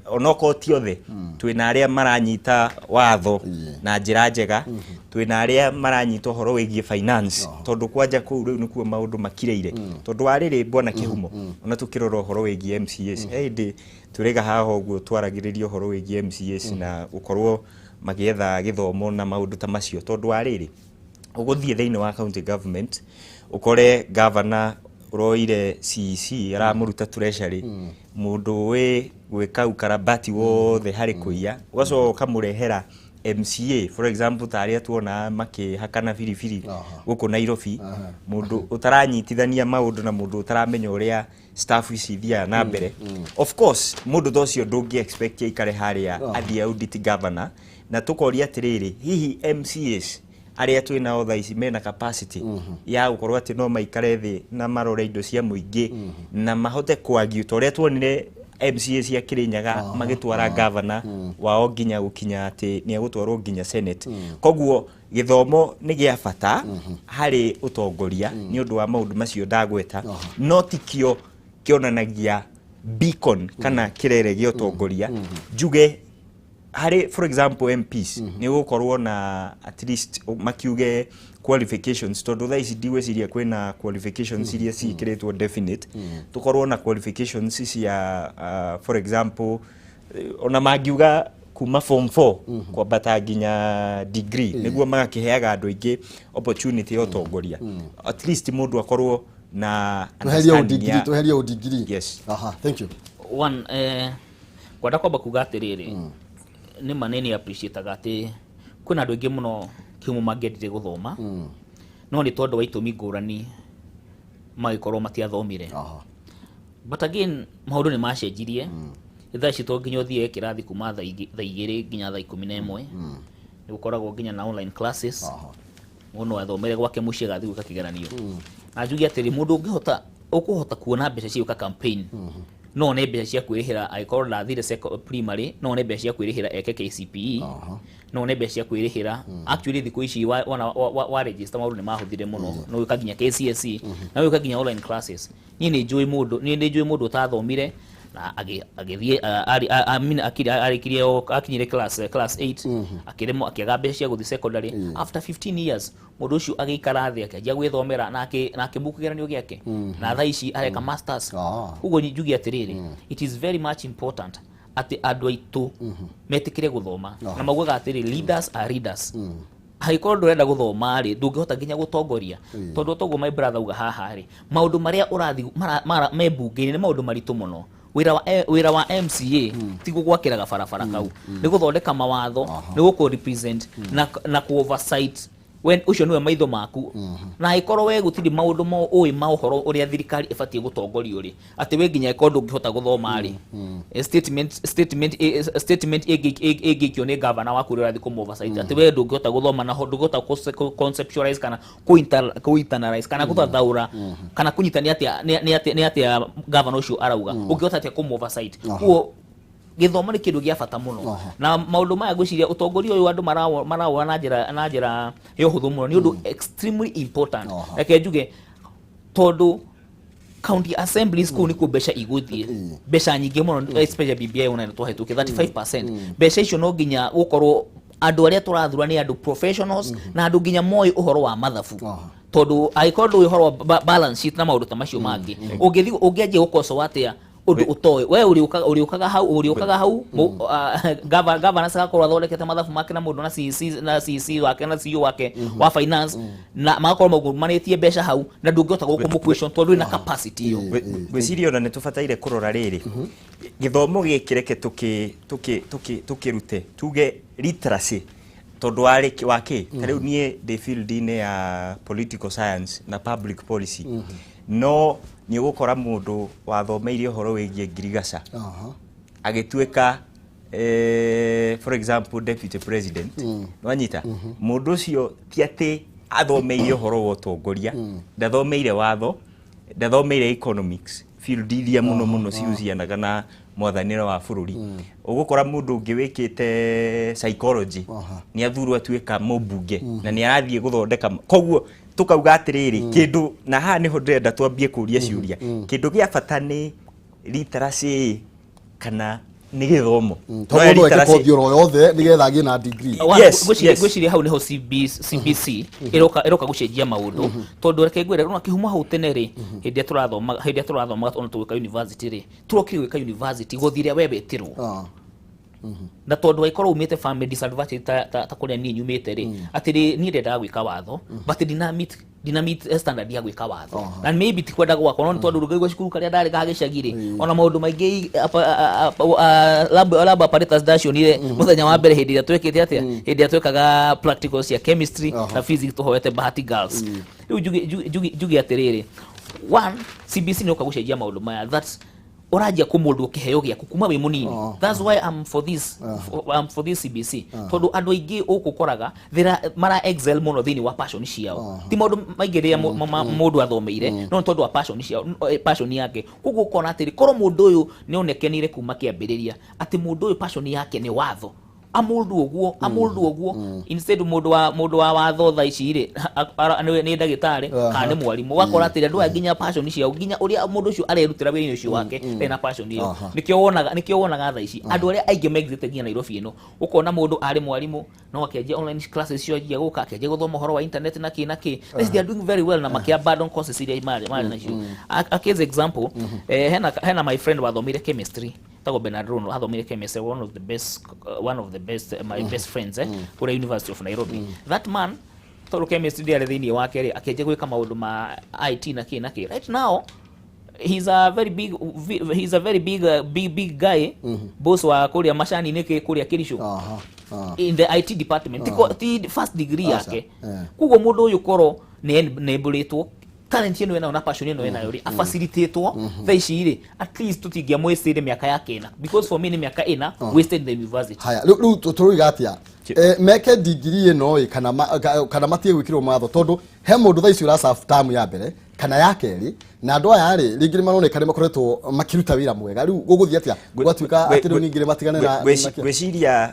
Speaker 1: onokorwo ti othe, twĩna arĩa maranyita watho na njĩra njega, twĩna arĩa maranyita ũhoro wĩgiĩ finance, tondũ kwanja kũu rĩu nĩkuo maũndũ makirĩire. Tondũ wa rĩrĩ, bwana Kĩhumo, ona tũkĩrora ũhoro wĩgiĩ MCAs, he hĩndĩ tũrĩga haha ũguo twaragĩrĩria ũhoro wĩgiĩ MCAs na gũkorwo magĩetha gĩthomo na maũndũ ta macio, tondũ wa rĩrĩ, ũgũthiĩ thĩinĩ wa county government ũkore governor ũroire CEC aramũruta treasury, mũndũ wĩ gwĩka ukarabati wothe harĩ kũiya, ũgacoka ũkamũrehera MCA, for example, ta arĩa tuona makĩhakana biribiri gũkũ Nairobi, mũndũ ũtaranyitithania maũndũ na mũndũ ũtaramenya ũrĩa staff ici ithiaga na mbere, of course mũndũ ta ũcio ndũngĩ expect aikare harĩa athiĩ audit governor. Na tũkoria atĩrĩrĩ, hihi MCAs arĩa twĩ nao thaa ici mena capacity ya gũkorwo atĩ no maikare thĩ na marore indo cia mũingĩ na mahote kũargue, ta ũrĩa tuonire MCA cia Kirinyaga magĩtwara governor wao nginya gũkinya atĩ nĩ egũtwarwo nginya Senate? Koguo gĩthomo nĩ gĩa bata harĩ ũtongoria nĩ ũndũ wa maũndũ macio ndagweta, no tikio kĩonanagia beacon kana kĩrere gĩa ũtongoria. Njuge harĩ, for example, MPs nĩ gũkorwo na at least makiuge qualifications, tondũ thaa ici ndigwĩciria kwĩna qualifications iria ciĩkĩrĩtwo definite. Tũkorwo na qualifications cia for example, ona mangiuga kuma form 4 kwambata nginya degree, nĩguo magakĩheaga andũ aingĩ opportunity ya ũtongoria, at least mũndũ akorwo na
Speaker 2: Tweherie
Speaker 1: understanding
Speaker 2: udigiri. Tweherie udigiri.
Speaker 1: Yes.
Speaker 2: Aha, thank you.
Speaker 3: One, kwenda kwamba kuga atĩrĩrĩ, nĩ ma nĩ appreciate-aga atĩ kwĩna andũ aingĩ mũno kĩhumo mangĩendire gũthoma, no nĩ tondũ wa itũmi ngũrani magĩkorwo matiathomire. But again, maũndũ nĩ macenjirie. Thaa ici to nginya ũthiĩ kĩrathi kuma thaa 2 nginya thaa 11. Nĩ gũkoragwo nginya na online classes. Mũndũ no athomere gwake mũciĩ, agathiĩ gwĩka kĩgeranio. Na njuge atĩrĩ, mũndũ ũngĩhota ũkũhota kuona mbeca cia gwĩka campaign, no one mbeca cia kwĩrĩhĩra angĩkorwo ndathire primary, no one mbeca cia kwĩrĩhĩra eke KCPE, no one mbeca cia kwĩrĩhĩra. Actually, thikũ ici wona wa register, maũndũ nĩ mahũthire mũno, no gwĩka nginya KCSE na gwĩka nginya online classes. Niĩ nĩ njũĩ mũndũ ũtathomire na agĩthiĩ I mean, arĩkirie akinyire class 8, akĩremwo, akĩaga mbeca cia gũthiĩ secondary. After 15 years, mũndũ ũcio agĩikara thĩ, akĩanjia gwĩthomera na akĩmbuku kĩgeranio gĩake, na thaa ici areka masters. Koguo njuge atĩrĩrĩ, it is very much important atĩ andũ aitũ metĩkĩre gũthoma, na maugaga atĩrĩ, leaders are readers. Angĩkorwo ndũrenda gũthoma rĩ, ndũngĩhota nginya gũtongoria, tondũ toguo my brother auga haha rĩ, maũndũ marĩa ũrathi me mbunge-inĩ nĩ maũndũ maritũ mũno. Wĩra wa MCA ti gũgwakĩra gabarabara kau, nĩ gũthondeka mawatho, nĩ gũkũ represent na kũ oversight. We ũcio nĩwe maitho maku, na angĩkorwo we gũtirĩ maũndũ mo ũĩ ma ũhoro ũrĩa thirikari ĩbatiĩ gũtongorio rĩ, atĩ we nginya angĩkorwo ndũngĩhota gũthoma rĩ, statement ĩngĩikio nĩ gavana waku ũrĩa ũrathiĩ kũmũ oversight, atĩ we ndũngĩhota gũthoma na ndũngĩhota conceptualize kana kũ internalize kana gũthathaũra kana kũnyita nĩ atĩa gavana ũcio arauga, ũngĩhota atĩa kũmũ oversight? Koguo gĩthomo nĩ kĩndũ gĩa bata mũno. Na maũndũ maya, ngwĩciria ũtongoria ũyũ andũ marawona na njĩra ya ũhũthũ mũno, nĩ ũndũ extremely important. Reke njuge, tondũ county assemblies kũu nĩkuo mbeca igũthiĩ, mbeca nyingĩ mũno, especially BBI ona twahĩtũkia 35%. Mbeca icio no nginya gũkorwo andũ arĩa tũrathura nĩ andũ professionals na andũ nginya moĩ ũhoro wa mathabu, tondũ angĩkorwo ndũĩ ũhoro wa balance sheet na maũndũ ta macio mangĩ, ũngĩthiĩ ũngĩanjia gũkocoa atĩa ũndũ ũtoĩ? We ũrĩũkaga hau governance agakorwo athondekete mathabu make na mũndũ na CC na CC wake na CEO wake wa finance, na magakorwo maungumbanĩtie mbeca hau, na ndũngĩhota gũkũ question tondũ wĩna capacity ĩyo.
Speaker 1: Ngwĩciria ona nĩ tũbataire kũrora rĩrĩ gĩthomo gĩkĩ, reke tũkĩrute tuge literacy, tondũ warĩ wa kĩ ta rĩu niĩ ndĩ field-inĩ ya political science na public policy, no nĩ ũgũkora mũndũ wathomeire ũhoro wĩgiĩ ngirigaca agĩtuĩka for example, deputy president. Nwanyita mũndũ ũcio ti atĩ athomeire ũhoro wa ũtongoria, ndathomeire watho, ndathomeire economics, field iria mũno mũno cihucianaga na mwathanĩre wa bũrũri. Ũgũkora mũndũ ũngĩ wĩkĩte psychology nĩ athurwo atuĩka mũmbunge na nĩ arathiĩ gũthondeka. Koguo tũkauga atĩrĩrĩ, kĩndũ na haha nĩho ndĩrenda twambie kũria ciũria, kĩndũ gĩa bata nĩ literacy kana nĩ gĩthomo?
Speaker 2: To
Speaker 1: No
Speaker 2: mũndũ eke kothi oro yothe nĩgetha agĩe na degree.
Speaker 1: Yes.
Speaker 3: Ngwĩciria hau nĩho CBC ĩroka gũcenjia maũndũ, tondũ reke ngwĩre, ona kĩhumo hau tene rĩ, hĩndĩ ĩrĩa tũrathomaga, ona tũgĩka university rĩ, tũrokire gwĩka university gũthiĩ ĩrĩa we wetirwo. Na tondũ angĩkorwo umĩte family disadvantage ta kũrĩa niĩ nyumĩte rĩ, atĩrĩ niĩ ndendaga gwĩka watho, but ndina meet Ndina meet standard ya gwĩka watho na maybe ti kwenda gwakwa, no nĩ tondũ rũgaigua cukuru karĩa ndarĩ ga gĩcagi rĩ, ona maũndũ maingĩ lab apparatus ndacionire mũthenya wa mbere hĩndĩ ĩrĩa twekĩte atĩa, hĩndĩ ĩrĩa twekaga practicals cia chemistry na physics tũhoete Bahati Girls. Rĩu njuge atĩrĩrĩ, one, CBC nĩ ũka gũcenjia maũndũ maya that ũranjia kũmũndwo kĩheo gĩaku kuma wĩ mũnini. That's why I'm for this CBC, tondũ andũ aingĩ ũkũkoraga mara excel mũno thĩinĩ wa passion ciao, ti maũndũ maingĩ rĩrĩa mũndũ athomeire, no nĩ tondũ wa passion ciao, passion yake. Koguo ũkona atĩrĩ, korwo mũndũ ũyũ nĩ onekanire kuma kĩambĩrĩria atĩ mũndũ ũyũ passion yake nĩ watho, amũndũ ũguo amũndũ ũguo, instead mũndũ wa watho thaa ici rĩ nĩ ndagĩtarĩ kana nĩ mwarimũ. Ũgakora atĩrĩ, andũ aya nginya passion ciao, nginya ũrĩa mũndũ ũcio arerutĩra wĩra-inĩ ũcio wake, ndarĩ na passion ĩyo. Nĩkĩo wonaga thaa ici andũ arĩa aingĩ mexite nginya Nairobi ĩno, ũkona mũndũ arĩ mwarimũ no akĩanjia online classes cio, anjia gũka akĩanjia gũthoma ũhoro wa internet na kĩ na kĩ. They are doing very well na makĩ abandon courses iria marĩ nacio. A case example, hena my friend wathomeire chemistry tagwo Bernard Rono, athomire chemistry, one of the best, my best friends, kũrĩa University of Nairobi. That man, tondũ chemistry ndĩarĩ thĩinĩ wake rĩ, akĩanjia gwĩka maũndũ ma IT na kĩ na kĩ. Right now he's a very big big big guy, boss wa kũrĩa macani-inĩ kũrĩa Kericho in the IT department. Ti first degree yake. Koguo mũndũ ũyũ korwo nĩ enabletwo talent ĩno enayo na passion ĩno enayo rĩ, afacilitatwo thaa ici rĩ, at least tũtingĩamwĩstĩre mĩaka yake ĩna, because for me nĩ mĩaka 4 wasted in the university.
Speaker 2: Haya, rĩu tũroiga atĩa? Meke digiri ĩno ĩ kana kana matige gwĩkĩrwo matho, tondũ he mũndũ thaa ici ũracabu tamu ya mbere kana ya kerĩ, na andũ aya rĩ, rĩngĩ nĩ maroneka nĩ makoretwo makĩruta wĩra mwega. Rĩu gũgũthiĩ atĩa gwatuĩka atĩ rĩu ningĩ nĩ matigane na
Speaker 1: Ngwĩciria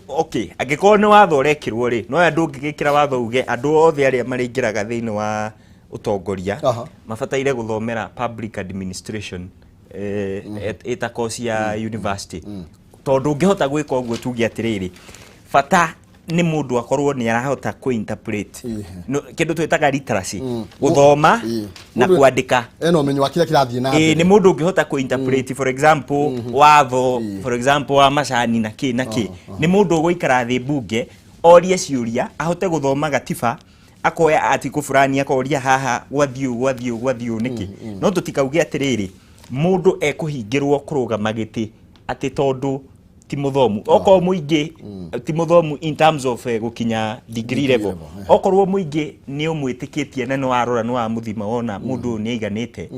Speaker 1: okay, angĩkorwo nĩ watho ũrekĩrwo rĩ, no aya ndũngĩgĩkĩra watho uge andũ othe arĩa marĩingĩraga thĩinĩ wa ũtongoria mabataire gũthomera public administration ĩta course ya university, tondũ ũngĩhota gwĩka ũguo, tuge atĩrĩrĩ, bata nĩ mũndũ akorwo nĩ arahota kũ-interpret. Kĩndũ twĩtaga literacy, gũthoma na kwandĩka.
Speaker 2: Ena ũmenyo wa kĩrĩa kĩrathiĩ na
Speaker 1: mbere. Nĩ mũndũ ũngĩhota kũ-interpret, for example, watho, for example, wa macani na kĩ na kĩ. Nĩ mũndũ ũgũikara thĩ mbunge orie ciũria, ahote gũthoma gatiba, akoya article fulani, akoria haha gwathiĩ ũũ, gwathiĩ ũũ, gwathiĩ ũũ nĩkĩ. No tũtikauge atĩrĩrĩ, mũndũ ekũhingĩrwo kũrũgama gĩtĩ atĩ tondũ ti mũthomu. Okorwo mũingĩ ti mũthomu in terms of gũkinya degree level, okorwo mũingĩ nĩ ũmwĩtĩkĩtie na nĩ warora, nĩ wamũthima, wona mũndũ ũyũ nĩ aiganĩte,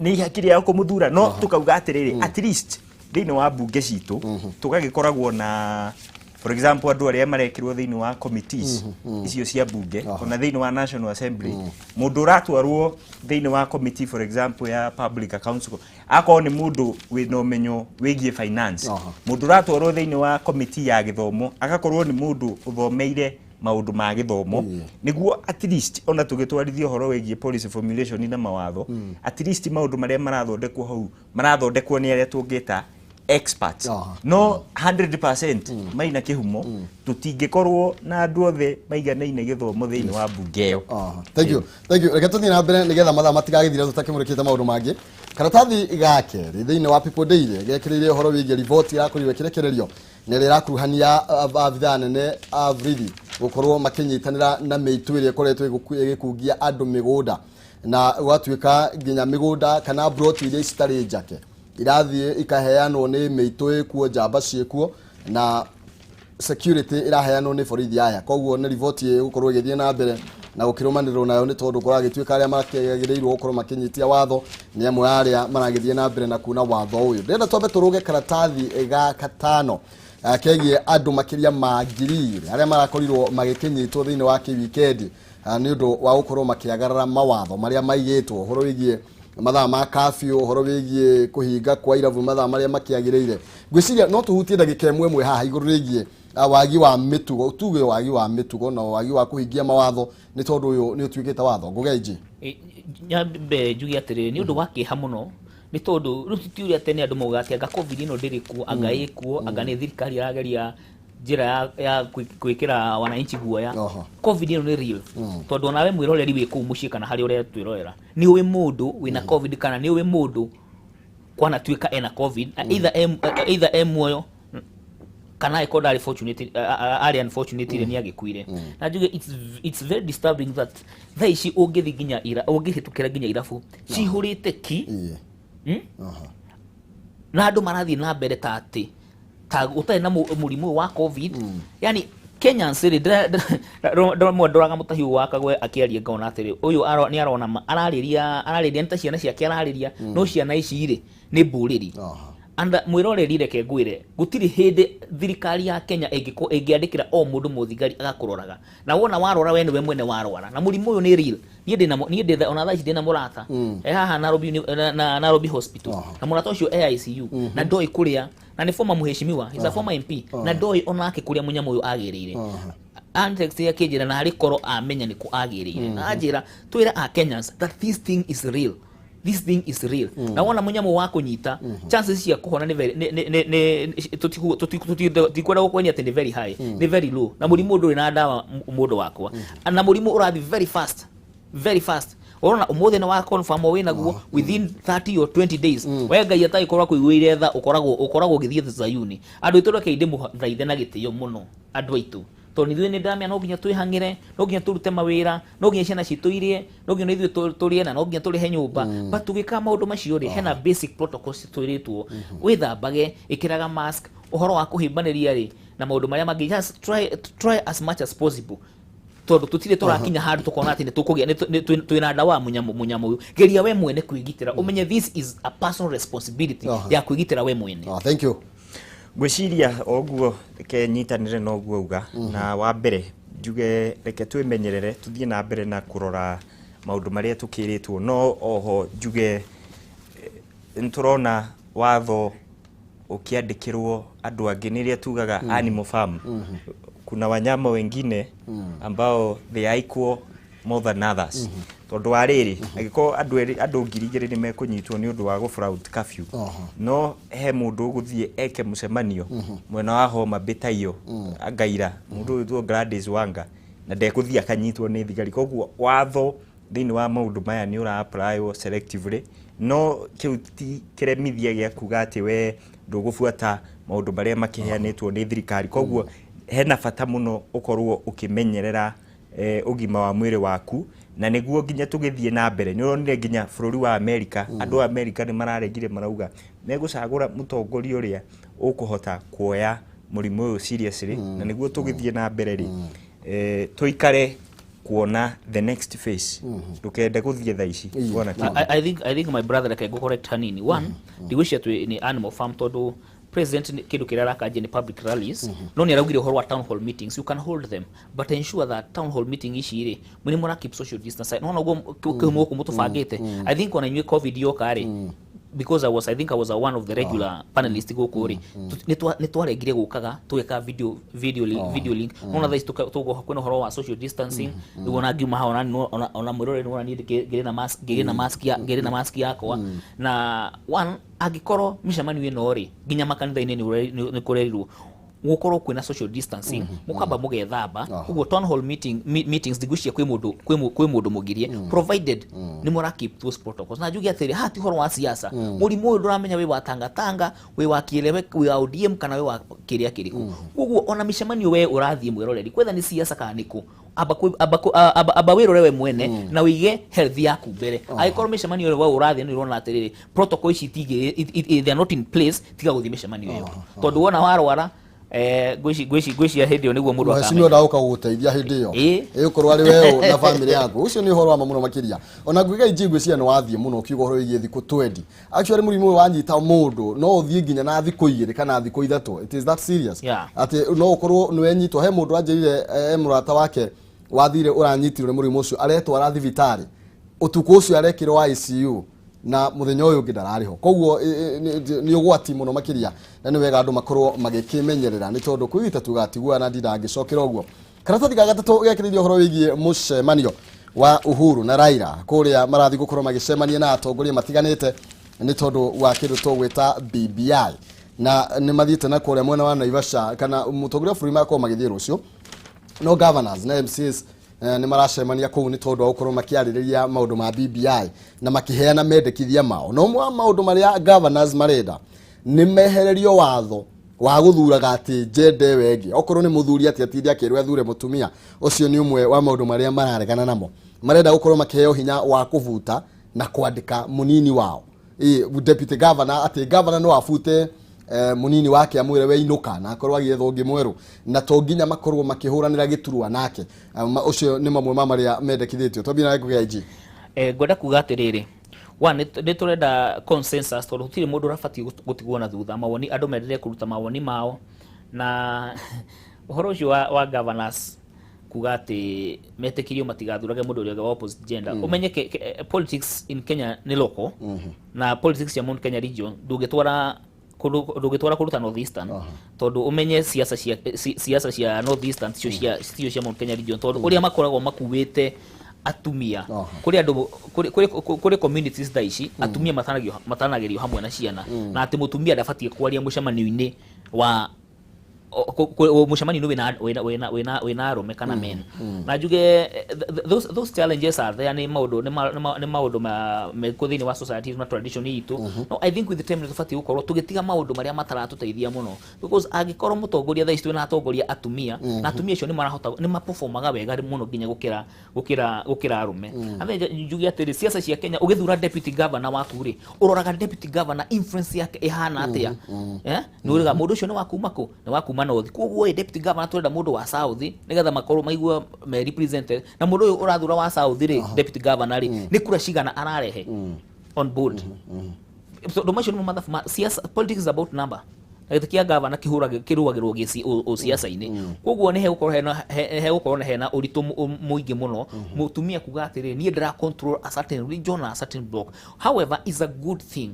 Speaker 1: nĩ ihaki rĩao kũmũthura. No tukauga atĩrĩrĩ, at least thĩinĩ wa mbunge citũ tũgagĩkoragwo na, for example, andũ arĩa marekĩrwo thĩinĩ wa committees icio cia mbunge, ona thĩinĩ wa National Assembly, mũndũ ũratwarwo thĩinĩ wa committee, for example, ya public accounts, akorwo nĩ mũndũ wĩna ũmenyo wĩgiĩ finance. Mũndũ ũratwarwo thĩinĩ wa committee ya gĩthomo agakorwo nĩ mũndũ ũthomeire maũndũ ma gĩthomo, nĩguo at least ona tũgĩtwarithia ũhoro wĩgiĩ policy formulation na mawatho, at least maũndũ marĩa marathondekwo hau marathondekwo nĩ arĩa tũngĩta experts. No 100% maina kĩhumo, tũtingĩkorwo na andũ othe maiganaine gĩthomo thĩinĩ wa mbunge ĩyo.
Speaker 2: Thank you, thank you. Reke tũthiĩ na mbere nĩgetha mathaa matigagĩthira tũtakĩmũrĩkĩte maũndũ mangĩ. Karatathi ga kerĩ thĩinĩ wa People Daily gekĩrĩire ũhoro wĩgiĩ riboti ĩrakorirwo ĩkĩrekererio na ĩrĩa ĩrakuruhania abithaa anene a borithi gũkorwo makĩnyitanĩra na mĩitũ ĩrĩa ĩkoretwo ĩgĩkungia andũ mĩgũnda, na gwatuĩka nginya mĩgũnda kana broti iria citarĩ njake irathiĩ ikaheanwo nĩ mĩitũ ĩkuo, njamba ciĩkuo, na security ĩraheanwo nĩ borithi aya. Koguo nĩ riboti ĩgũkorwo ĩgĩthiĩ na mbere na gũkĩrũmanĩrĩrwo nayo, nĩ tondũ kũragĩtuĩka arĩa makĩagĩrĩirwo gũkorwo makĩnyitia watho nĩ amwe a arĩa maragĩthiĩ na mbere na kuna watho ũyũ. Ndĩrenda twambe tũrũge karatathi ga katano kegiĩ andũ makĩria ma 2,000 arĩa marakorirwo magĩkĩnyitwo thĩinĩ wa kĩwikendi nĩ ũndũ wa gũkorwo makĩagarara mawatho marĩa maigĩtwo, ũhoro wĩgiĩ mathaa ma kafyu, ũhoro wĩgiĩ kũhinga kwa irabu mathaa marĩa makĩagĩrĩire. Ngwĩciria no tũhutie ndagĩka ĩmwe ĩmwe haha igũrũ rĩgiĩ wagi wa mĩtugo, tuge wagi wa mĩtugo na wagi wa kũhingia mawatho, nĩ tondũ ũyũ nĩ ũtuĩkĩte watho. Ngũgenji.
Speaker 3: Nyambe njuge atĩrĩrĩ, nĩ ũndũ wa kĩeha mũno, nĩ tondũ rĩu ti ũrĩa tene andũ maugaga atĩ anga COVID ĩno ndĩrĩ kuo, anga ĩkuo, anga nĩ thirikari ĩrageria njĩra ya gwĩkĩra wananchi guoya. COVID ĩno nĩ real, tondũ onawe mwĩroreri wĩ kũu mũciĩ kana harĩa ũretwĩrorera, nĩ ũĩ mũndũ wĩna COVID kana nĩ ũĩ mũndũ kwanatuĩka ena COVID, either e muoyo. Kana angĩkorwo ndarĩ fortunate, arĩ unfortunate rĩ, nĩ agĩkuire. Na njuge it's very disturbing that thaa ici ũngĩthiĩ nginya ira, ũngĩhĩtũkĩra nginya irabu cihũrĩte ki. Na andũ marathiĩ na mbere ta atĩ ta gũtarĩ na mũrimũ ũyũ wa COVID. Yani Kenyans rĩ, ndĩramwe ndoraga mũtahiũ wa Kagwe akĩaria, ngona atĩrĩ, ũyũ nĩ arona ararĩria nĩ ta ciana ciake ararĩria, no ciana ici rĩ, nĩ mbũrĩri. And mwĩroreri, reke ngwĩre, gũtirĩ hĩndĩ thirikari ya Kenya ĩngĩandĩkĩra o mũndũ mũthigari agakũroraga, na wona warora we nĩwe mwene warwara. Na mũrimũ ũyũ nĩ real. Niĩ ndĩna niĩ ndĩ ona thaa ici ndĩna mũrata e haha Nairobi, na Nairobi Hospital, na mũrata ũcio e ICU na ndoĩ kũrĩa, na nĩ former mheshimiwa, he's a former MP, na ndoĩ onake kũrĩa mũnyamũ ũyũ agĩrĩire. Antext akĩnjĩra na harĩ korwo amenya nĩkũ agĩrĩire, na anjĩra twĩre a Kenyans that this thing is real, this thing is real. Na wona mũnyamũ wa kũnyita, chances cia kũhona nĩ very nĩ tutikwenda gũkwenia atĩ nĩ very high, nĩ very low. Na mũrimũ ndũrĩ na ndawa, mũndũ wakwa, na mũrimũ ũrathiĩ very fast, very fast. Ũrona ũmũthĩ nĩ wa confirm wĩ naguo, within 30 or 20 days, we Ngai atagĩkorwo akũiguĩire tha, ũkoragwo ũgĩthiĩ Zayuni. Andũ aitũ, reke ndĩmũthaithe na gĩtĩo mũno, andũ aitũ, tondũ ithuĩ nĩ ndamenya no nginya twĩhang'ĩre, no nginya tũrute mawĩra, no nginya ciana citũ irie, no nginya ithuĩ tũrĩe, na no nginya tũrĩhe nyũmba. But tũgĩka maũndũ macio rĩ, hena basic protocols twĩrĩtwo: wĩthambage, ĩkĩraga mask, ũhoro wa kũhimbanĩria rĩ, na maũndũ marĩa mangĩ. Just try as much as possible, tondũ tũtirĩ tũrakinya handũ tũkona atĩ nĩ tũkũgĩa twĩna ndawa ya mũnyamũ ũyũ. Geria we mwene kwĩgitĩra, ũmenye this is a personal responsibility ya kwĩgitĩra we mwene.
Speaker 2: Ah, thank you.
Speaker 1: Ngwĩciria o ũguo, reke nyitanĩre na ũguo uga. Na wa mbere njuge reke twĩmenyerere, tũthiĩ na mbere na kũrora maũndũ marĩa tũkĩrĩtwo. No oho njuge nĩ tũrona watho ũkĩandĩkĩrwo andũ angĩ, nĩ rĩrĩa tugaga animal farm, kuna wanyama wengine ambao they are equal more than others, tondũ wa rĩrĩ, angĩkorwo andũ erĩ, andũ 2000 nĩ mekũnyitwo nĩ ũndũ wa gũ-flout curfew, no he mũndũ ũgũthiĩ eke mũcemanio mwena wa Homa Bay taiyo angaira mũndũ ũyũ Gladys Wanga, na ndekũthiĩ akanyitwo nĩ thigari. Koguo watho thĩinĩ wa maũndũ maya nĩ ũra apply selectively, no kĩu ti kĩremithia gĩa kuga atĩ we ndũgũbuata maũndũ marĩa makĩheanĩtwo nĩ thirikari. Koguo hena bata mũno ũkorwo ũkĩmenyerera ũgima wa mwĩrĩ waku, na nĩguo nginya tũgĩthiĩ na mbere. Nĩ ũronire nginya bũrũri wa Amerika, andũ a Amerika nĩ mararegire, marauga megũcagũra mũtongoria ũrĩa ũkũhota kuoya mũrimũ ũyũ seriously. Na nĩguo tũgĩthiĩ na mbere rĩ, tũikare kuona the next phase, ndũkende gũthiĩ thaa ici kuona kĩndũ.
Speaker 3: I think my brother, reke ngũ correct hanini. One, ndigwĩciria twĩ nĩ animal farm, tondũ president kĩndũ kĩrĩa arakanjia nĩ public rallies, no nĩ araugire ũhoro wa town hall meetings. You can hold them, but ensure that town hall meeting ici rĩ, nĩ mũra keep social distance. No noguo kĩhumo gũkũ mũtũbangĩte. I think ona inyuĩ COVID yoka rĩ, because I think I was one of the regular panelists gũkũ rĩ, nĩ twaregire gũkaga tũgeka video link. Nona thaa ici kwĩna ũhoro wa social distancing, rĩu ona ngiuma haha, ona mwĩroreri nĩwona niĩ ngĩrĩ na mask yakwa. Na one, angĩkorwo mĩcemanio ĩno rĩ, nginya makanitha-inĩ nĩ kũrerirwo gũkorwo kwĩna social distancing, mũkamba mũgethamba. Ũguo town hall meetings ndigwĩciria kwĩ mũndũ mũgirie, provided nĩ mũra keep those protocols. Na njuge atĩrĩ, haha ti ũhoro wa siasa. Mũrimũ ũyũ ndũramenya wĩ wa Tangatanga, wĩ wa kĩelewe, wĩ wa ODM, kana wĩ wa kĩrĩa kĩrĩkũ. Koguo ona mĩcemanio we ũrathiĩ, mwĩroreri, kwetha nĩ siasa kana nĩkũ, amba wĩrore we mwene na wĩige health yaku mbere. Angĩkorwo mĩcemanio ĩyo we ũrathiĩ nĩ ũrona atĩrĩrĩ, protocol ici they are not in place, tiga gũthiĩ mĩcemanio ĩyo, tondũ wona warwara, ngwĩciria hĩndĩ ĩyo nĩguo mũndũ
Speaker 2: mheshimiwa
Speaker 3: akamenya.
Speaker 2: Ndagũka gũgũteithia hĩndĩ ĩyo. Ĩgũkorwo arĩ we na family yaku. Ũcio nĩ ũhoro wa ma mũno makĩria. Ona ngwĩga inji, ngwĩciria nĩ wathiĩ mũno ũkiuga ũhoro wĩgiĩ thikũ 20. Actually, mũrimũ ũyũ wanyita mũndũ no ũthiĩ nginya na thikũ 2 kana thikũ 3. It is that serious, atĩ no ũkorwo nĩ wenyitwo. He mũndũ anjĩrire, mũrata wake wathire ũranyitirwo nĩ mũrimũ ũcio, aretwara thibitarĩ ũtukũ ũcio, arekĩrwo ICU, na mũthenya ũyũ ũngĩ ndararĩ ho. Koguo nĩ ũgwati mũno makĩria, na nĩ wega andũ makorwo magĩkĩmenyerera, nĩ tondũ kwĩgita tugatigua na ndinda ngĩcokera ũguo. Karatathi ga gatatũ gekĩrĩirie ũhoro wĩgiĩ mũcemanio wa Uhuru na Raila, kũrĩa marathiĩ gũkorwo magĩcemania na atongoria matiganĩte nĩ tondũ wa kĩndũ tũgwĩta BBI, na nĩ mathiĩte na kũrĩa mwena wa Naivasha, kana mũtongoria wa bũrũri magakorwo magĩthiĩ rũciũ, no governors na MCAs nĩ maracemania kũu nĩ tondũ wa gũkorwo makĩarĩrĩria maũndũ ma BBI na makĩheana mendekithia mao. No ũmwe wa maũndũ marĩa governors marenda nĩ mehererio watho Wa gũthuraga atĩ njende ĩyo ĩngĩ, okorwo nĩ mũthuri atĩ atinde akĩrwo athure mũtumia ũcio. Nĩ ũmwe wa maũndũ marĩa mararegana namo. Marenda gũkorwo makĩheo hinya wa kũbuta na kwandĩka mũnini wao. Ĩ, deputy governor, atĩ governor no abute munini wake amwĩre we inũka na akorwo agĩetha ũngĩ mwerũ, na to nginya makorwo makĩhũranĩra gĩturwa nake. Ũcio nĩ mamwe ma marĩa mendekithĩtio. Twambie na gĩkũ gĩa IG.
Speaker 3: Ngwenda kuga atĩrĩrĩ, one, nĩ tũrenda consensus tondũ gũtirĩ mũndũ ũrabatiĩ gũtigwo na thutha. Mawoni, andũ mendelee kũruta mawoni mao. Na ũhoro ũcio wa governors kuga atĩ metĩkĩrio matigathurage mũndũ ũrĩa ũngĩ wa opposite gender, ũmenye politics in Kenya nĩ local, na politics ya Mount Kenya region ndũngĩtwara kũndũ, ndũngĩtwara kũndũ ta North Eastern, tondũ ũmenye siasa cia North Eastern ticio cia Mount Kenya region, tondũ ũrĩa makoragwo makuĩte atumia, kũrĩ andũ kũrĩ communities thaa ici atumia matanagĩrio hamwe na ciana, na atĩ mũtumia ndabatiĩ kwaria mũcemanio-inĩ wa mũcemanio-inĩ wĩna arũme kana men. Na njuge those challenges are there. Nĩ maũndũ mekuo thĩinĩ wa society na tradition itũ. No I think with the time nĩ tũbatiĩ gũkorwo tũgĩtiga maũndũ marĩa mataratũteithia mũno, because angĩkorwo mũtongoria, thaa ici twĩna atongoria atumia, na atumia acio nĩ marahota, nĩ maperformaga wega mũno nginya gũkĩra arũme. And then njuge atĩrĩ, siasa cia Kenya, ũgĩthura deputy governor waku rĩ, ũroraga deputy governor influence yake ĩhana atĩa. Nĩ ũrĩga mũndũ ũcio nĩ wa kuma kũ? Nĩ wa kuma north. Koguo ĩ, deputy governor tũrenda mũndũ wa south nĩgetha makorwo maigua me represented. Na mũndũ ũyũ ũrathura wa south rĩ, deputy governor rĩ, nĩ kura cigana ararehe on board? Tondũ macio nĩmo mathabu ma siasa. Politics is about number, na gĩtĩ kĩa gavana kĩhũragĩ kĩrũagĩrwo ũciaca-inĩ. Koguo nĩ hegũkorwo hena hegũkorwo na hena ũritũ mũingĩ mũno mũtumia kuga atĩrĩrĩ, niĩ ndĩra control a certain region na a certain block. However, is a good thing,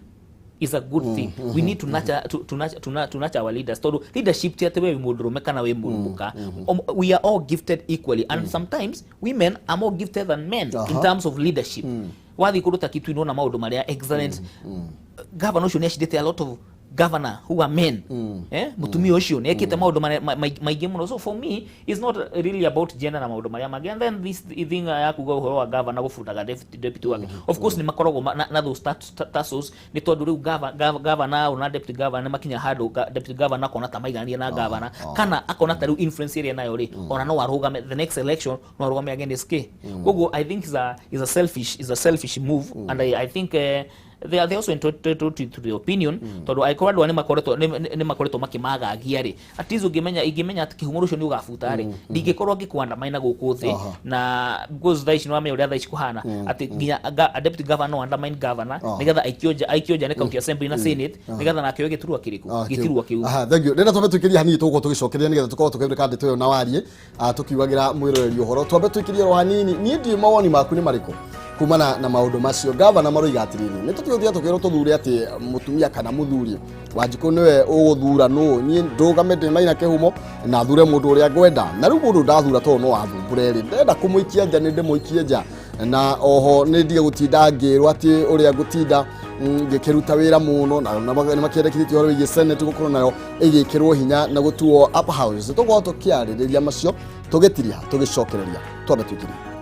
Speaker 3: is a good thing. We need to nurture, to nurture our leaders, tondũ leadership ti atĩ we wĩ mũndũrũme kana wĩ mũndũ. We are all gifted equally, and sometimes women are more gifted than men in terms of leadership. Wathiĩ kũndũ ta Kitui, nĩwona maũndũ marĩa excellent governor ũcio nĩ acindĩte a lot of governor who are men. Mutumia ũcio nĩ ekĩte maũndũ maingĩ mũno. So for me, it's not really about gender na maũndũ marĩa mangĩ. And then this thing ya kuga ũhoro wa governor gũbundaga deputy wake, of course nĩ makoragwo na those tussles, nĩ tondũ rĩu governor na deputy governor nĩ makinya handũ deputy governor akona ta maigananie na governor, kana akona ta rĩu influence ĩrĩa nayo rĩ, ona no arũgame the next election, no arũgame against k. Koguo I think is a selfish move, and I think they are also entitled to the opinion, tondũ angĩkorwo andũ aya nĩ makoretwo makĩmagagia rĩ, at least ũngĩmenya, ingĩmenya atĩ kĩhumo rũcio nĩ ũgabuta rĩ, ndingĩkorwo ngĩkũandamaina gũkũ thĩ. Na because thaa ici nĩwamenya ũrĩa thaa ici kũhana, atĩ nginya deputy governor no undermine governor nĩgetha aikio nja nĩ county assembly na senate, nĩgetha nake oe gĩturwa kĩrĩkũ? Gĩturwa kĩu.
Speaker 2: Aha, thank you. Rĩrĩa twambe tũikĩrie hanini, tũgũkorwo tũgĩcokeria nĩgetha tũkorwo tũkĩrĩka ndeto ĩyo na warie, tũkiugagĩra mwĩroreri ũhoro. Twambe tũikĩrie oro hanini. Niĩ ndiũĩ mawoni maku nĩ marĩkũ kumana na maũndũ macio. Gavana maroiga atĩrĩrĩ, nĩ tũtigũthiĩ tũkĩrwo tũthure atĩ mũtumia kana mũthuri. Wanjikũ nĩwe ũgũthura nũ. Niĩ ndũgame ndĩ Maina Kĩhumo na thure mũndũ ũrĩa ngwenda, na rĩu mũndũ ndathura tondũ no athumbũre rĩ, ndenda kũmũikia nja nĩ ndĩmũikie nja, na oho nĩ ndige gũtinda ngĩrwo atĩ ũrĩa ngũtinda ngĩkĩruta wĩra mũno. Na nĩ makĩendekithĩtie ũhoro wĩgiĩ senate gũkorwo nayo ĩgĩkĩrwo hinya na gũtuo upper house. Tũgũkorwo tũkĩarĩrĩria macio tũgĩtiria tũgĩcokereria. Twambe twĩkĩrie.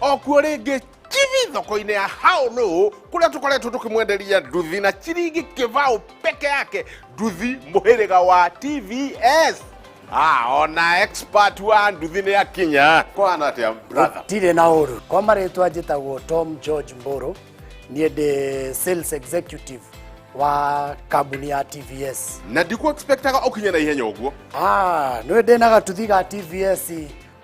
Speaker 4: O kuo rĩngĩ chibi thoko-inĩ ya haũnũ kũrĩa tũkoretwo tũkĩmwenderia nduthi na ciringi kĩbaũ peke yake, nduthi mũhĩrĩga wa TVS. Ona expert wa nduthi nĩ akinya. Kũhana atĩa, brother?
Speaker 5: Tirĩ na ũru. Kwa marĩtwa njĩtagwo Tom George Mbũrũ. Niĩ ndĩ sales executive wa kambuni ya TVS.
Speaker 4: Na ndikũ expectaga ũkinye na ihenya ũguo.
Speaker 5: Nĩ ndĩ na gatuthi ga TVS,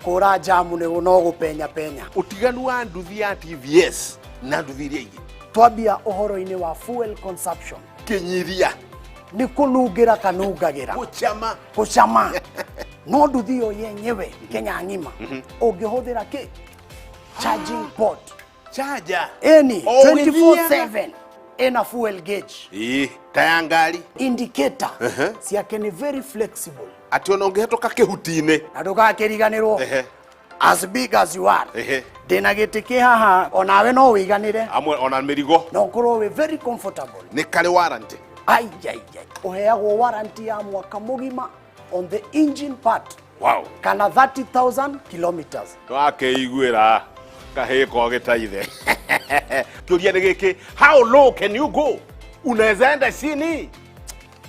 Speaker 5: kũra jamu nĩ no gũpenya penya.
Speaker 4: Ũtiganu wa nduthi ya TVS na nduthi iria ingĩ?
Speaker 5: Twambia ũhoro-inĩ wa fuel consumption.
Speaker 4: Kĩnyiria.
Speaker 5: Nĩ kũnungĩra kanungagĩra.
Speaker 4: Gũcama.
Speaker 5: Gũcama. No nduthi ĩyo yenyewe Kenya ng'ima ũngĩhũthĩra kĩ charging port.
Speaker 4: Charger.
Speaker 5: Ĩni.
Speaker 4: O ũgĩthiaga.
Speaker 5: 24/7 ĩna fuel gauge.
Speaker 4: Ĩĩ, ta ya ngari.
Speaker 5: Indicator ciake nĩ very flexible.
Speaker 4: Atĩ ona ũngĩhetũka kĩhuti-inĩ.
Speaker 5: Na ndũgakĩriganĩrwo, as big as you are, ndĩna gĩtĩ kĩ haha, onawe no wĩiganĩre.
Speaker 4: Amwe ona mĩrigo.
Speaker 5: Na ũkorwo wĩ very comfortable.
Speaker 4: Nĩ karĩ warranty?
Speaker 5: Ai ai ai, ũheagwo warranty ya mwaka mũgima on the engine part.
Speaker 4: Wow.
Speaker 5: Kana 30,000 kilometers.
Speaker 4: Nĩwakeiguĩra kahĩĩ kogĩta ithe. Kĩũria nĩ gĩkĩ, how low can you go? Unaweza enda chini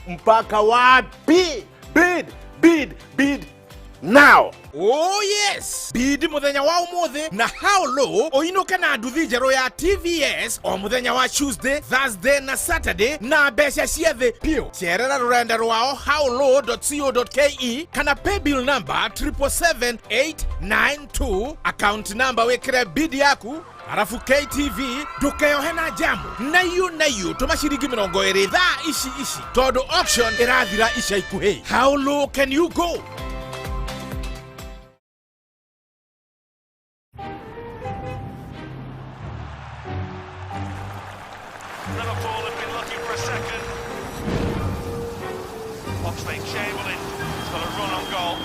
Speaker 4: mpaka wapi? Bid, bid, bid now.
Speaker 6: Oh yes! Bid muthenya wa umuthi na how low uinuke na nduthi njerũ ya TVS o muthenya wa Tuesday, Thursday na Saturday na mbeca cia thĩ piũ. Cerera rũrenda rwao howlow.co.ke kana paybill number 777892, account number wĩkĩre bid yaku, arabu KTV ndũkeyohe na jamu na iũ tũma ciringi 20 thaa ici ici tondũ auction ĩrathira ica ikuhĩ. How low can you go?
Speaker 7: Liverpool have been looking for a second. Oxlade Chamberlain has got a run on goal.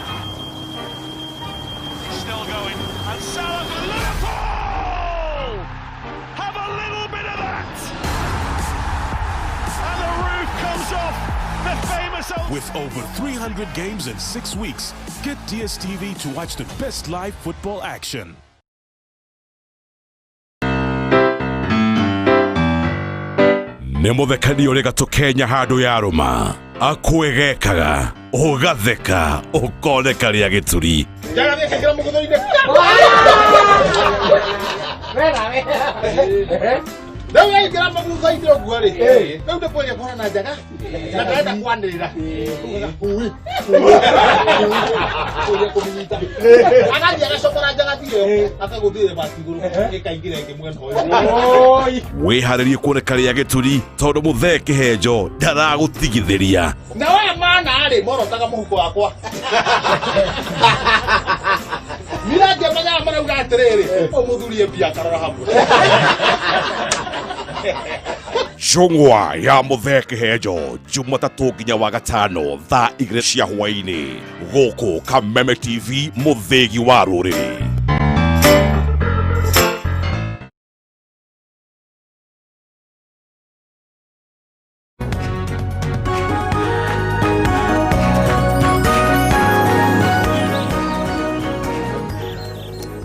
Speaker 7: He's still going. And Salah for Liverpool! Have a little bit of that! And the roof comes off the famous old...
Speaker 8: With over 300 games in 6 weeks, get DSTV to watch the best live football action.
Speaker 9: Nĩ mũthekania ũrĩ gatũ Kenya handũ ya rũma akwĩgekaga ũgatheka ũkoneka rĩa gĩturi.
Speaker 4: Njagathĩkagĩra mũgũthũ-inĩ. Rĩu yaingĩra mũgũthũ-inĩ ũguo rĩ, rĩu nĩ kwendia kũhana njaga na ndarenda kwanĩrĩra. Hui. Ũrĩa kũmĩnyita. Agathiĩ agacokora njagathi ĩyo, akagũthire bati igũrũ, ĩkaingĩra ĩngĩ mwena ũyũ.
Speaker 9: Wĩharĩrie kuoneka rĩa gĩturi tondũ mũthee kĩhenjo ndaragũtigithĩria.
Speaker 4: Na we mana rĩ, morotaga mũhuko wakwa. Nira ngĩmenyaga marauga atĩrĩrĩ, ũyũ mũthuri e mbia akarora hamwe.
Speaker 9: Njũng'wa ya mũthee kĩhenjo Jumatatũ nginya wa gatano thaa 2 cia hwaĩ-inĩ gũkũ Kameme TV mũthĩgi wa rũrĩrĩ.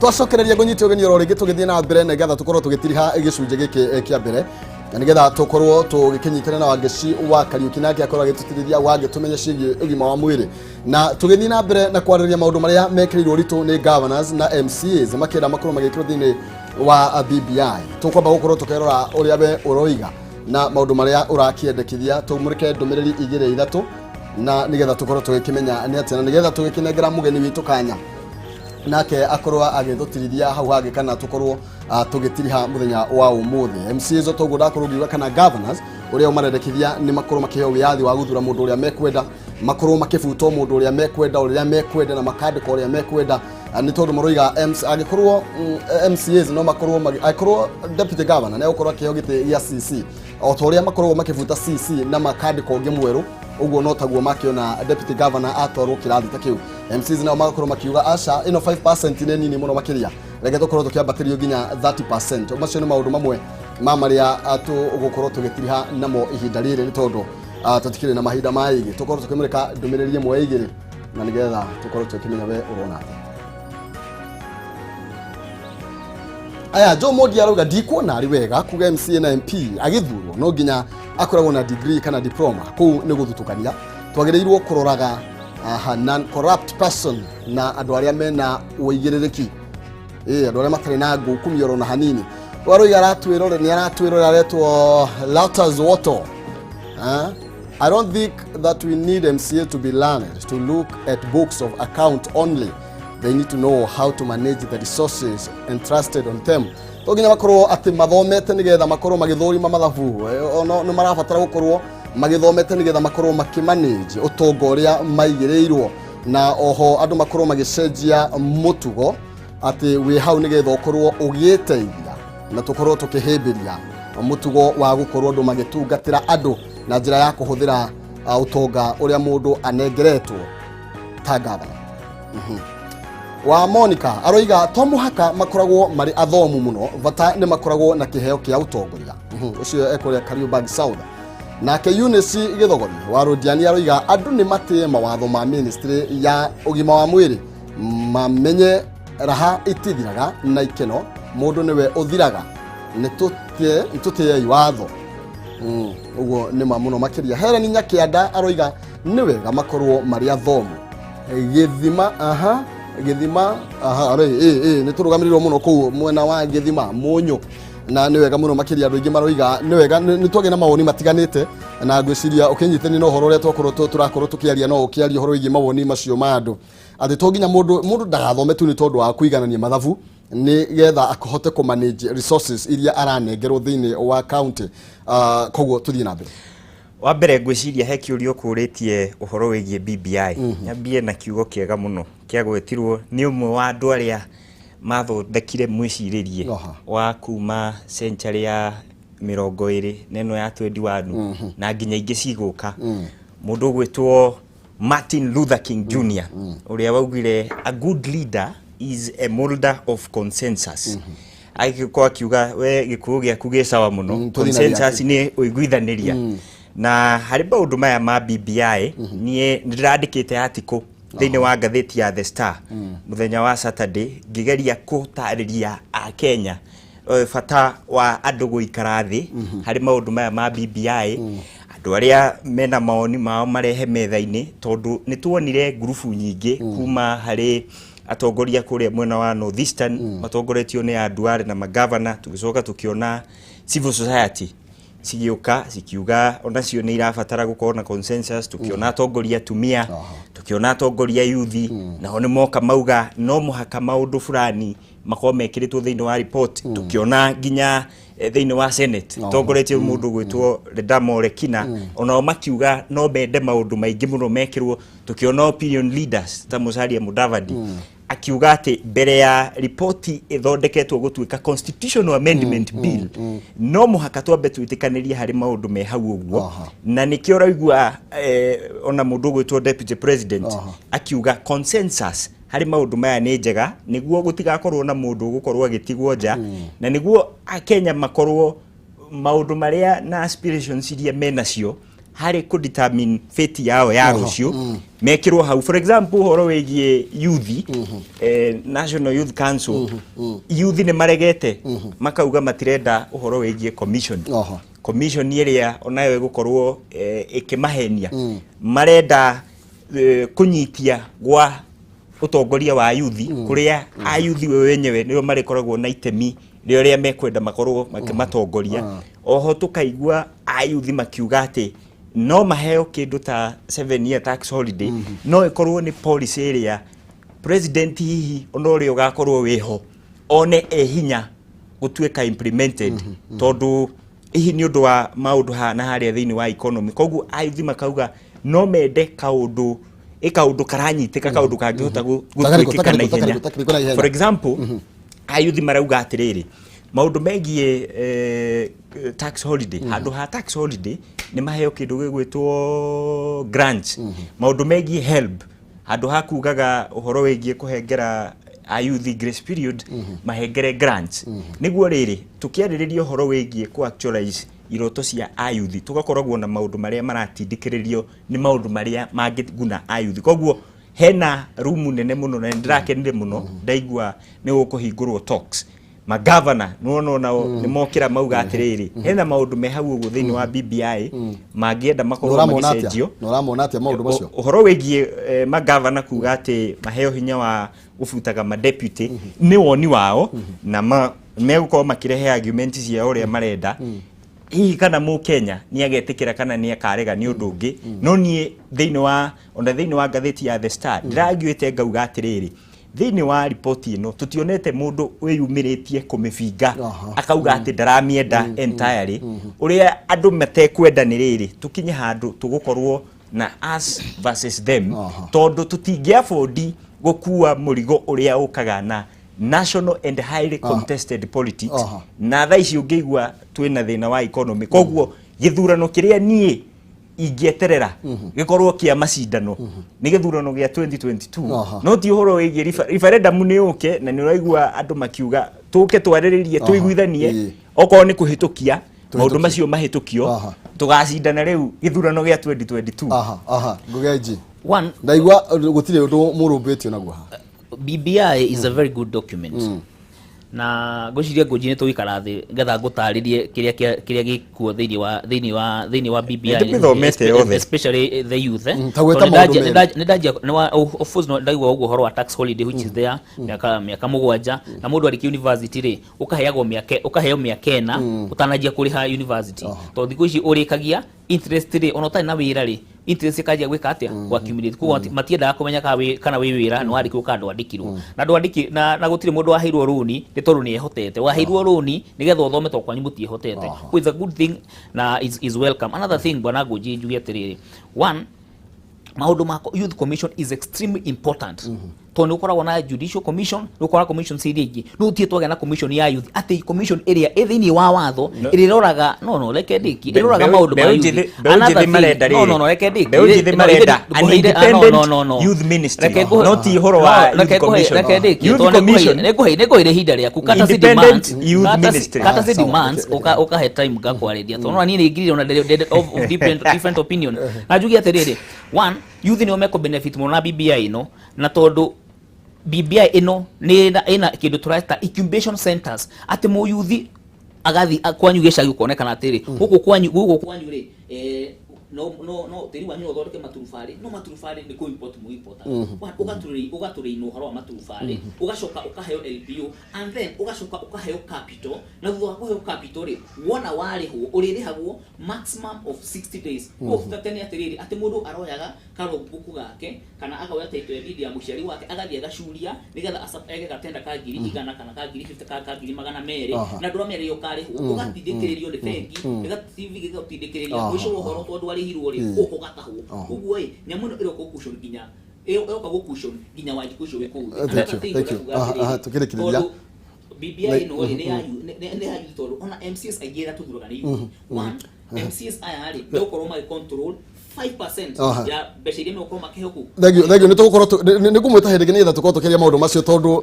Speaker 2: Twacokereria ngũnyite ũgeni oro rĩngĩ tũgĩthiĩ na mbere nĩgetha tũkorwo tũgĩtiriha gĩcunjĩ gĩkĩ kĩa mbere na nĩgetha tũkorwo tũgĩkĩnyitana na Wangeci wa Kariũki nake akorwo agĩtũtirithia wangĩtũmenya ciĩgiĩ ũgima wa mwĩrĩ na tũgĩthiĩ na mbere na kwarĩrĩria maũndũ marĩa mekĩrĩirwo ũritũ nĩ governors na MCAs makĩenda makorwo magĩkĩrwo thĩinĩ wa BBI. Tũkwamba gũkorwo tũkĩrora ũrĩa we ũroiga na maũndũ marĩa ũrakĩendekithia tũmũrĩke ndũmĩrĩri 2 3 na nĩgetha tũkorwo tũgĩkĩmenya nĩ atĩa na nĩgetha tũgĩkĩnengera mũgeni witũ kanya nake akorwo agĩtũtirithia hau hangĩ kana tũkorwo tũgĩtiriha mũthenya wa ũmũthĩ. MCAs toguo ndakorwo ngiuga kana governors ũrĩa ũmarendekithia nĩ makorwo makĩheo wĩyathi wa gũthura mũndũ ũrĩa mekwenda, makorwo makĩbutwo mũndũ ũrĩa mekwenda ũrĩa mekwenda na makandĩka ũrĩa mekwenda, nĩ tondũ maroiga angĩkorwo MCAs no makorwo angĩkorwo deputy governor nĩ egũkorwo akĩheo gĩtĩ gĩa CC o ta ũrĩa makoragwo makĩbuta CC na makandĩka ũngĩ mwerũ ũguo no taguo makĩona deputy governor atwarwo kĩrathi ta kĩu. MCs nao magakorwo makiuga aca ĩno 5% nĩ nini mũno makĩria, reke tũkorwo tũkĩambatĩrio nginya 30%. Macio nĩ maũndũ mamwe ma marĩa tũgũkorwo tũgĩtiriha namo ihinda rĩrĩ nĩ tondũ tũtikĩrĩ na mahinda maingĩ. Tũkorwo tũkĩmũrĩka ndũmĩrĩri ĩmwe igĩrĩ na nĩgetha tũkorwo tũkĩmenya we ũrona atĩa. Aya Joe Modi arauga ndikuona arĩ wega kuga MCA na MP agĩthurwo no nginya akoragwo na degree kana diploma, kũu nĩ gũthutũkania. Twagĩrĩirwo kũroraga non corrupt person na andũ arĩa mena ũigĩrĩrĩki, andũ arĩa matarĩ na ngukumio oro na hanini. Waroiga aratwĩrore nĩ aratwĩrore aretwo Lauters Woto. I don't think that we need MCA to be learned to look at books of account only. They need to know how to manage the resources entrusted on them. To nginya makorwo atĩ mathomete nĩgetha makorwo magĩthũrima mathabu, ono nĩ marabatara gũkorwo magĩthomete nĩgetha makorwo makĩmanage ũtonga ũrĩa maigĩrĩirwo, na oho andũ makorwo magĩcenjia mũtugo atĩ wĩ hau nĩgetha ũkorwo ũgĩteithia na tũkorwo tũkĩhĩmbĩria mũtugo wa gũkorwo andũ magĩtungatĩra andũ na njĩra ya kũhũthĩra ũtonga ũrĩa mũndũ anengeretwo ta gavana. Wa Monica aroiga to mũhaka makoragwo marĩ athomu mũno, bata nĩ makoragwo na kĩheo kĩa ũtongoria. Ũcio ekũrĩa Kariobangi South. Nake Eunice Gĩthogori wa Rũndiani aroiga andũ nĩ matĩe mawatho ma ministry ya ũgima wa mwĩrĩ, mamenye raha itithiraga na ikeno, mũndũ nĩwe ũthiraga, nĩ tũtĩei watho. Ũguo nĩ ma mũno makĩria. Helen Nyakĩanda aroiga nĩ wega makorwo marĩ athomu. Gĩthima, aha, gĩthima, aha, rĩ, ĩ, nĩ tũrũgamĩrĩirwo mũno kũu mwena wa gĩthima mũnyũ, na nĩ wega mũno makĩria. Andũ aingĩ maroiga nĩ wega, nĩ twagĩa na mawoni matiganĩte, na ngwĩciria ũkĩnyitania na ũhoro ũrĩa twakorwo tũrakorwo tũkĩaria, no ũkĩaria ũhoro wĩgiĩ mawoni macio ma andũ, atĩ to nginya mũndũ ndagathome tu nĩ tondũ wa kũiganania mathabu nĩ getha ahote kũ manage resources iria aranengerwo thĩinĩ wa county. Koguo tũthiĩ na mbere.
Speaker 1: Wa mbere, ngwĩciria he kĩũria ũkũrĩtie ũhoro wĩgiĩ BBI. Nyambie na kiugo kĩega mũno kĩagwetirwo nĩ ũmwe wa andũ arĩa mathondekire mwĩcirĩrie wa kuma century ya 21 na ĩno ya 21 na nginya ingĩ cigũka, mũndũ ũgwĩtwo Martin Luther King Jr., ũrĩa waugire, "A good leader is a molder of consensus." Agĩkorwo akiuga, we gĩkũyũ gĩaku gĩ sawa mũno.
Speaker 2: Tũthiĩ na
Speaker 1: Consensus nĩ ũiguithanĩria. Na harĩ maũndũ maya ma BBI, niĩ nĩ ndĩrandĩkĩte article thĩinĩ wa ngathĩti ya The Star mũthenya wa Saturday, ngĩgeria kũtarĩria Akenya bata wa andũ gũikara thĩ harĩ maũndũ maya ma BBI, andũ arĩa mena mawoni mao marehe metha-inĩ, tondũ nĩ tuonire ngurubu nyingĩ kuma harĩ atongoria kũrĩa mwena wa North Eastern matongoretio nĩ Anduare na magavana. Tũgĩcoka tũkĩona civil society cigĩũka cikiuga onacio nĩ irabatara gũkorwo na consensus. Tukiona atongoria atumia, tukiona atongoria yuthi, nao nĩ moka mauga no mũhaka maũndũ fulani makorwo mekĩrĩtwo thĩinĩ wa report. Tukiona nginya thĩinĩ wa Senate tongoretio mũndũ gwĩtwo Ledama Olekina, onao makiuga no mende maũndũ maingĩ mũno mekĩrwo. Tukiona opinion leaders ta Musalia Mudavadi akiuga atĩ mbere ya ripoti ĩthondeketwo gũtuĩka constitutional amendment bill, no mũhaka twambe twĩtĩkanĩrie harĩ maũndũ me hau ũguo. Na nĩkĩo ũraigua ona mũndũ ũgwĩtwo deputy president akiuga consensus harĩ maũndũ maya nĩ njega, nĩguo gũtigakorwo na mũndũ ũgũkorwo agĩtigwo nja, na nĩguo Akenya makorwo maũndũ marĩa na aspirations iria menacio harĩ kũ determine fate yao ya rũciũ mekĩrwo hau. For example, ũhoro wĩgiĩ youth, National Youth Council, youth nĩ maregete, makauga matirenda ũhoro wĩgiĩ commission, commission ĩrĩa onayo ĩgũkorwo ĩkĩmahenia. Marenda kũnyitia gwa ũtongoria wa yuthi, kũrĩa ayuthi we wenyewe nĩo marĩkoragwo na itemi rĩa ũrĩa mekwenda makorwo makĩmatongoria. Oho tũkaigua ayuthi makiuga atĩ no maheo kĩndũ ta 7 year tax holiday, no ĩkorwo nĩ policy ĩrĩa president hihi ona ũrĩa ũgakorwo wĩho one e hinya gũtuĩka implemented, tondũ hihi nĩ ũndũ wa maũndũ haha na harĩa thĩinĩ wa economy. Koguo ayuthi makauga no mende kaũndũ ĩ kaũndũ karanyitĩka, kaũndũ kangĩhota gũtuĩkĩka na ihenya.
Speaker 2: Takarĩkũ na ihenya.
Speaker 1: For example, ayuthi marauga atĩrĩrĩ, maũndũ megiĩ tax holiday, handũ ha tax holiday nĩ maheo kĩndũ gĩgwĩtwo grants. Maũndũ megiĩ HELB, handũ ha kugaga ũhoro wĩgiĩ kũhengera ayuthi grace period, mahengere grants, nĩguo rĩrĩ tũkĩarĩrĩria ũhoro wĩgiĩ kũ actualize iroto cia ayuthi, tũgakoragwo na maũndũ marĩa maratindĩkĩrĩrio nĩ maũndũ marĩa mangĩguna ayuthi. Koguo hena rumu nene mũno, na nĩndĩrakenire mũno ndaigua nĩ gũkũhingũrwo talks. Magavana nĩwona onao nĩ mokĩra mauga atĩrĩrĩ, hena maũndũ me hau ũguo thĩinĩ wa BBI mangĩenda makorwo
Speaker 2: Ũramona atĩa?
Speaker 1: magĩcenjio.
Speaker 2: Na ũramona atĩa maũndũ macio?
Speaker 1: Ũhoro wĩgiĩ magavana kuga atĩ maheo hinya wa gũbutaga madeputy nĩ woni wao, na megũkorwo makĩrehe argument cia ũrĩa marenda. Hihi kana mũkenya nĩ agetĩkĩra kana nĩ akarega nĩ ũndũ ũngĩ, no niĩ thĩinĩ wa ona thĩinĩ wa ngathĩti ya The Star ndĩragiũĩte ngauga atĩrĩrĩ, thĩinĩ wa riboti ĩno tũtionete mũndũ wĩyumĩrĩtie kũmĩbinga akauga atĩ ndaramĩenda entirely. Ũrĩa andũ matekwenda nĩ rĩrĩ, tũkinye handũ tũgũkorwo na us versus them, tondũ tũtingĩ afford gũkua mũrigo ũrĩa ũkaga na national and highly contested politics. Na thaa ici ũngĩigua twĩna thĩna wa economy, koguo gĩthurano kĩrĩa niĩ ingĩeterera gĩkorwo kĩa macindano nĩ gĩthurano gĩa 2022. No ti ũhoro wĩgiĩ referendum nĩ ũke, na nĩ ũraigua andũ makiuga tũke twarĩrĩrie, tũiguithanie, okorwo nĩ kũhĩtũkia. Maũndũ macio mahĩtũkio, tũgacindana rĩu gĩthurano gĩa 2022.
Speaker 2: Aha, aha, Ngugenji.
Speaker 3: One,
Speaker 2: Ndaigua gũtirĩ ũndũ mũrũmbĩtio naguo haha.
Speaker 3: BBI is a very good document. Na ngwĩciria Ngũnji nĩ tũgũikara thĩ ngetha ngũtarĩrie kĩrĩa kĩrĩa gĩkuo thĩinĩ wa BBI.
Speaker 1: Nĩndĩmĩthomete yothe.
Speaker 3: Especially the youth, eh.
Speaker 2: Ta gwĩta
Speaker 3: Tondũ
Speaker 2: maũndũ merĩ.
Speaker 3: nĩ ndanjia nĩ wa of course no ndaigua ũguo ũhoro wa tax holiday which is there mĩaka 7, na mũndũ arĩkia university rĩ, ũkaheagwo mĩaka, ũkaheo mĩaka 4 ũtananjia kũrĩha university, tondũ thikũ ici ũrĩkagia interest rĩ, ona ũtarĩ na wĩra rĩ, interest ĩkanjia gwĩka atĩa? Ku accumulate. Koguo matiendaga kũmenya kana wĩ wĩra, nĩ wandĩkirwo kana ndwandĩkirwo, na ndwandĩki na gũtirĩ mũndũ waheirwo rũni nĩ tondũ nĩ ehotete. Waheirwo rũni nĩgetha ũthome tondũ kwanyu mũtiĩhotete. Koguo it's a good thing na is welcome. Another thing, bwana Ngũnji, njuge atĩrĩrĩ, one, maũndũ ma youth commission is extremely important, tondũ nĩ ũkoragwo na judicial commission, nĩ ũkoragwo commission iria ingĩ, no ũtige twagĩa na commission ya youth, atĩ commission ĩrĩa ĩ thĩinĩ wa watho ĩrĩroraga, no, reke ndĩkie, ĩrĩroraga maũndũ ma
Speaker 1: Mbeũ
Speaker 3: youth.
Speaker 1: mbeũ
Speaker 3: Another
Speaker 1: njĩthĩ
Speaker 3: thing-
Speaker 1: marenda
Speaker 3: no
Speaker 1: rĩrĩ.
Speaker 3: no no reke ndĩkie.
Speaker 1: Mbeũ njĩthĩ
Speaker 3: No,
Speaker 1: marenda an
Speaker 3: no, no, no, no.
Speaker 1: independent youth ministry,
Speaker 3: Reke
Speaker 1: no ti ũhoro wa
Speaker 3: no,
Speaker 1: youth
Speaker 3: reke
Speaker 1: commission.
Speaker 3: Reke ndĩkie,
Speaker 1: Youth
Speaker 3: tondũ
Speaker 1: commission.
Speaker 3: nĩngũheire ihinda rĩaku. Courtesy
Speaker 1: Independent
Speaker 3: demands,
Speaker 1: youth ministry.
Speaker 3: courtesy
Speaker 2: Ah, sawa,
Speaker 3: demands,
Speaker 2: okay,
Speaker 3: ukahe time ngakwarĩria, tondũ ona niĩ nĩ ngirire ona of different opinion. Na njuge atĩrĩrĩ, one, youth nĩo mekũ benefit mũno na BBI ĩno, na tondũ BBI ĩno nĩ ĩna kĩndũ tũreta incubation centers, atĩ mũyuthi agathi kwanyu gĩcagi ũkonekana atĩrĩ, gũkũ kwanyu rĩ, no no no tĩri wanyu no ũthondeke maturubarĩ, no maturubarĩ nĩ kũ import mu import. Ũgatũrĩinwo ũhoro wa maturubarĩ, ũgacoka ũkaheo LPO, and then ũgacoka ũkaheo capital, na thutha wa kũheo capital rĩ, wona warĩhwo ũrĩrĩhagwo maximum of 60 days. Koguo tene atĩrĩrĩ, atĩ mũndũ aroyaga karogbook gake kana akoya title ya deed ya mũciari wake, agathiĩ agacuria nĩgetha eke gatenda ka 100,000 kana ka ngiri 50 ka 200,000, na ndũramenya rĩrĩa ũkarĩhwo, ũgatindĩkĩrĩrio nĩ bengi, ĩgatindĩkĩrĩria, mũico wa ũhoro tondũ warĩhirwo rĩ, ũka ũgatahwo. Ũguo ĩ nyamũ ĩno ĩroka gũcushion nginya ĩroka gũcushion nginya Wanjikũ ũcio wĩ kũu thĩ.
Speaker 2: Thank you, thank you. Aha, aha, tukĩrĩkĩrĩria.
Speaker 3: Tondũ BBI ĩno rĩ nĩ ya youth, tondũ ona MCAs aingĩ arĩa tũthuraga nĩ youth. One, MCAs aya rĩ, megũkorwo magĩ control 5% ya mbeca iria megũkorwo makĩheo kũu.
Speaker 2: Thank you, thank you. Nĩ tũgũkorwo nĩ ngũmwĩta hĩndĩ ĩngĩ nĩgetha tũkorwo tũkĩaria maũndũ macio, tondũ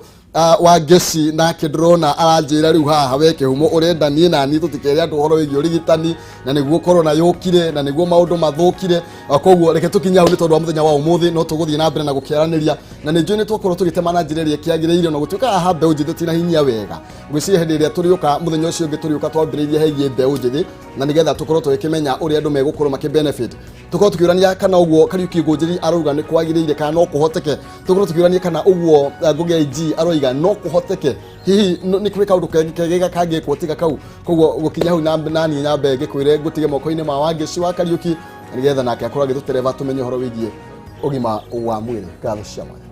Speaker 2: wa ngeci nake ndĩrona aranjĩra rĩu haha, we kĩhumo ũrenda niĩ na niĩ tũtikere andũ ũhoro wĩgiĩ ũrigitani, na nĩguo corona yũkire na nĩguo maũndũ mathũkire. Koguo reke tũkinye hau nĩ tondũ wa mũthenya wa ũmũthĩ, no tũgũthiĩ na mbere na gũkĩaranĩria, na nĩ njũĩ nĩ twakorwo tũgĩtema na njĩra ĩrĩa ĩkĩagĩrĩire, na gũtuĩka haha mbeũ njĩthĩ tinahinyia wega. Ngwĩciria hĩndĩ ĩrĩa tũrĩũka mũthenya ũcio ũngĩ, tũrĩũka twambĩrĩirie hegiĩ mbeũ njĩthĩ, na nĩgetha tũkorwo tũgĩkĩmenya ũrĩa andũ megũkorwo makĩ benefit, tũkorwo tũkĩũrania kana ũguo Kariuki Ngũnjĩri arauga nĩ kwagĩrĩire kana no kũhoteke, tũkorwo tũkĩũrania kana ũguo Ngugi IG aroiga no kũhoteke, hihi nĩ kũrĩ kaũndũ kengĩ kega kangĩkwo tiga kau. Koguo gũkinya hau naniĩ nyambe ngĩkwĩre ngũtige moko-inĩ ma Wangeci wa Kariuki, nĩgetha nake akorwo agĩtũtereba tũmenye ũhoro wĩgiĩ ũgima wa mwĩrĩ. Ngatho cia mwanya.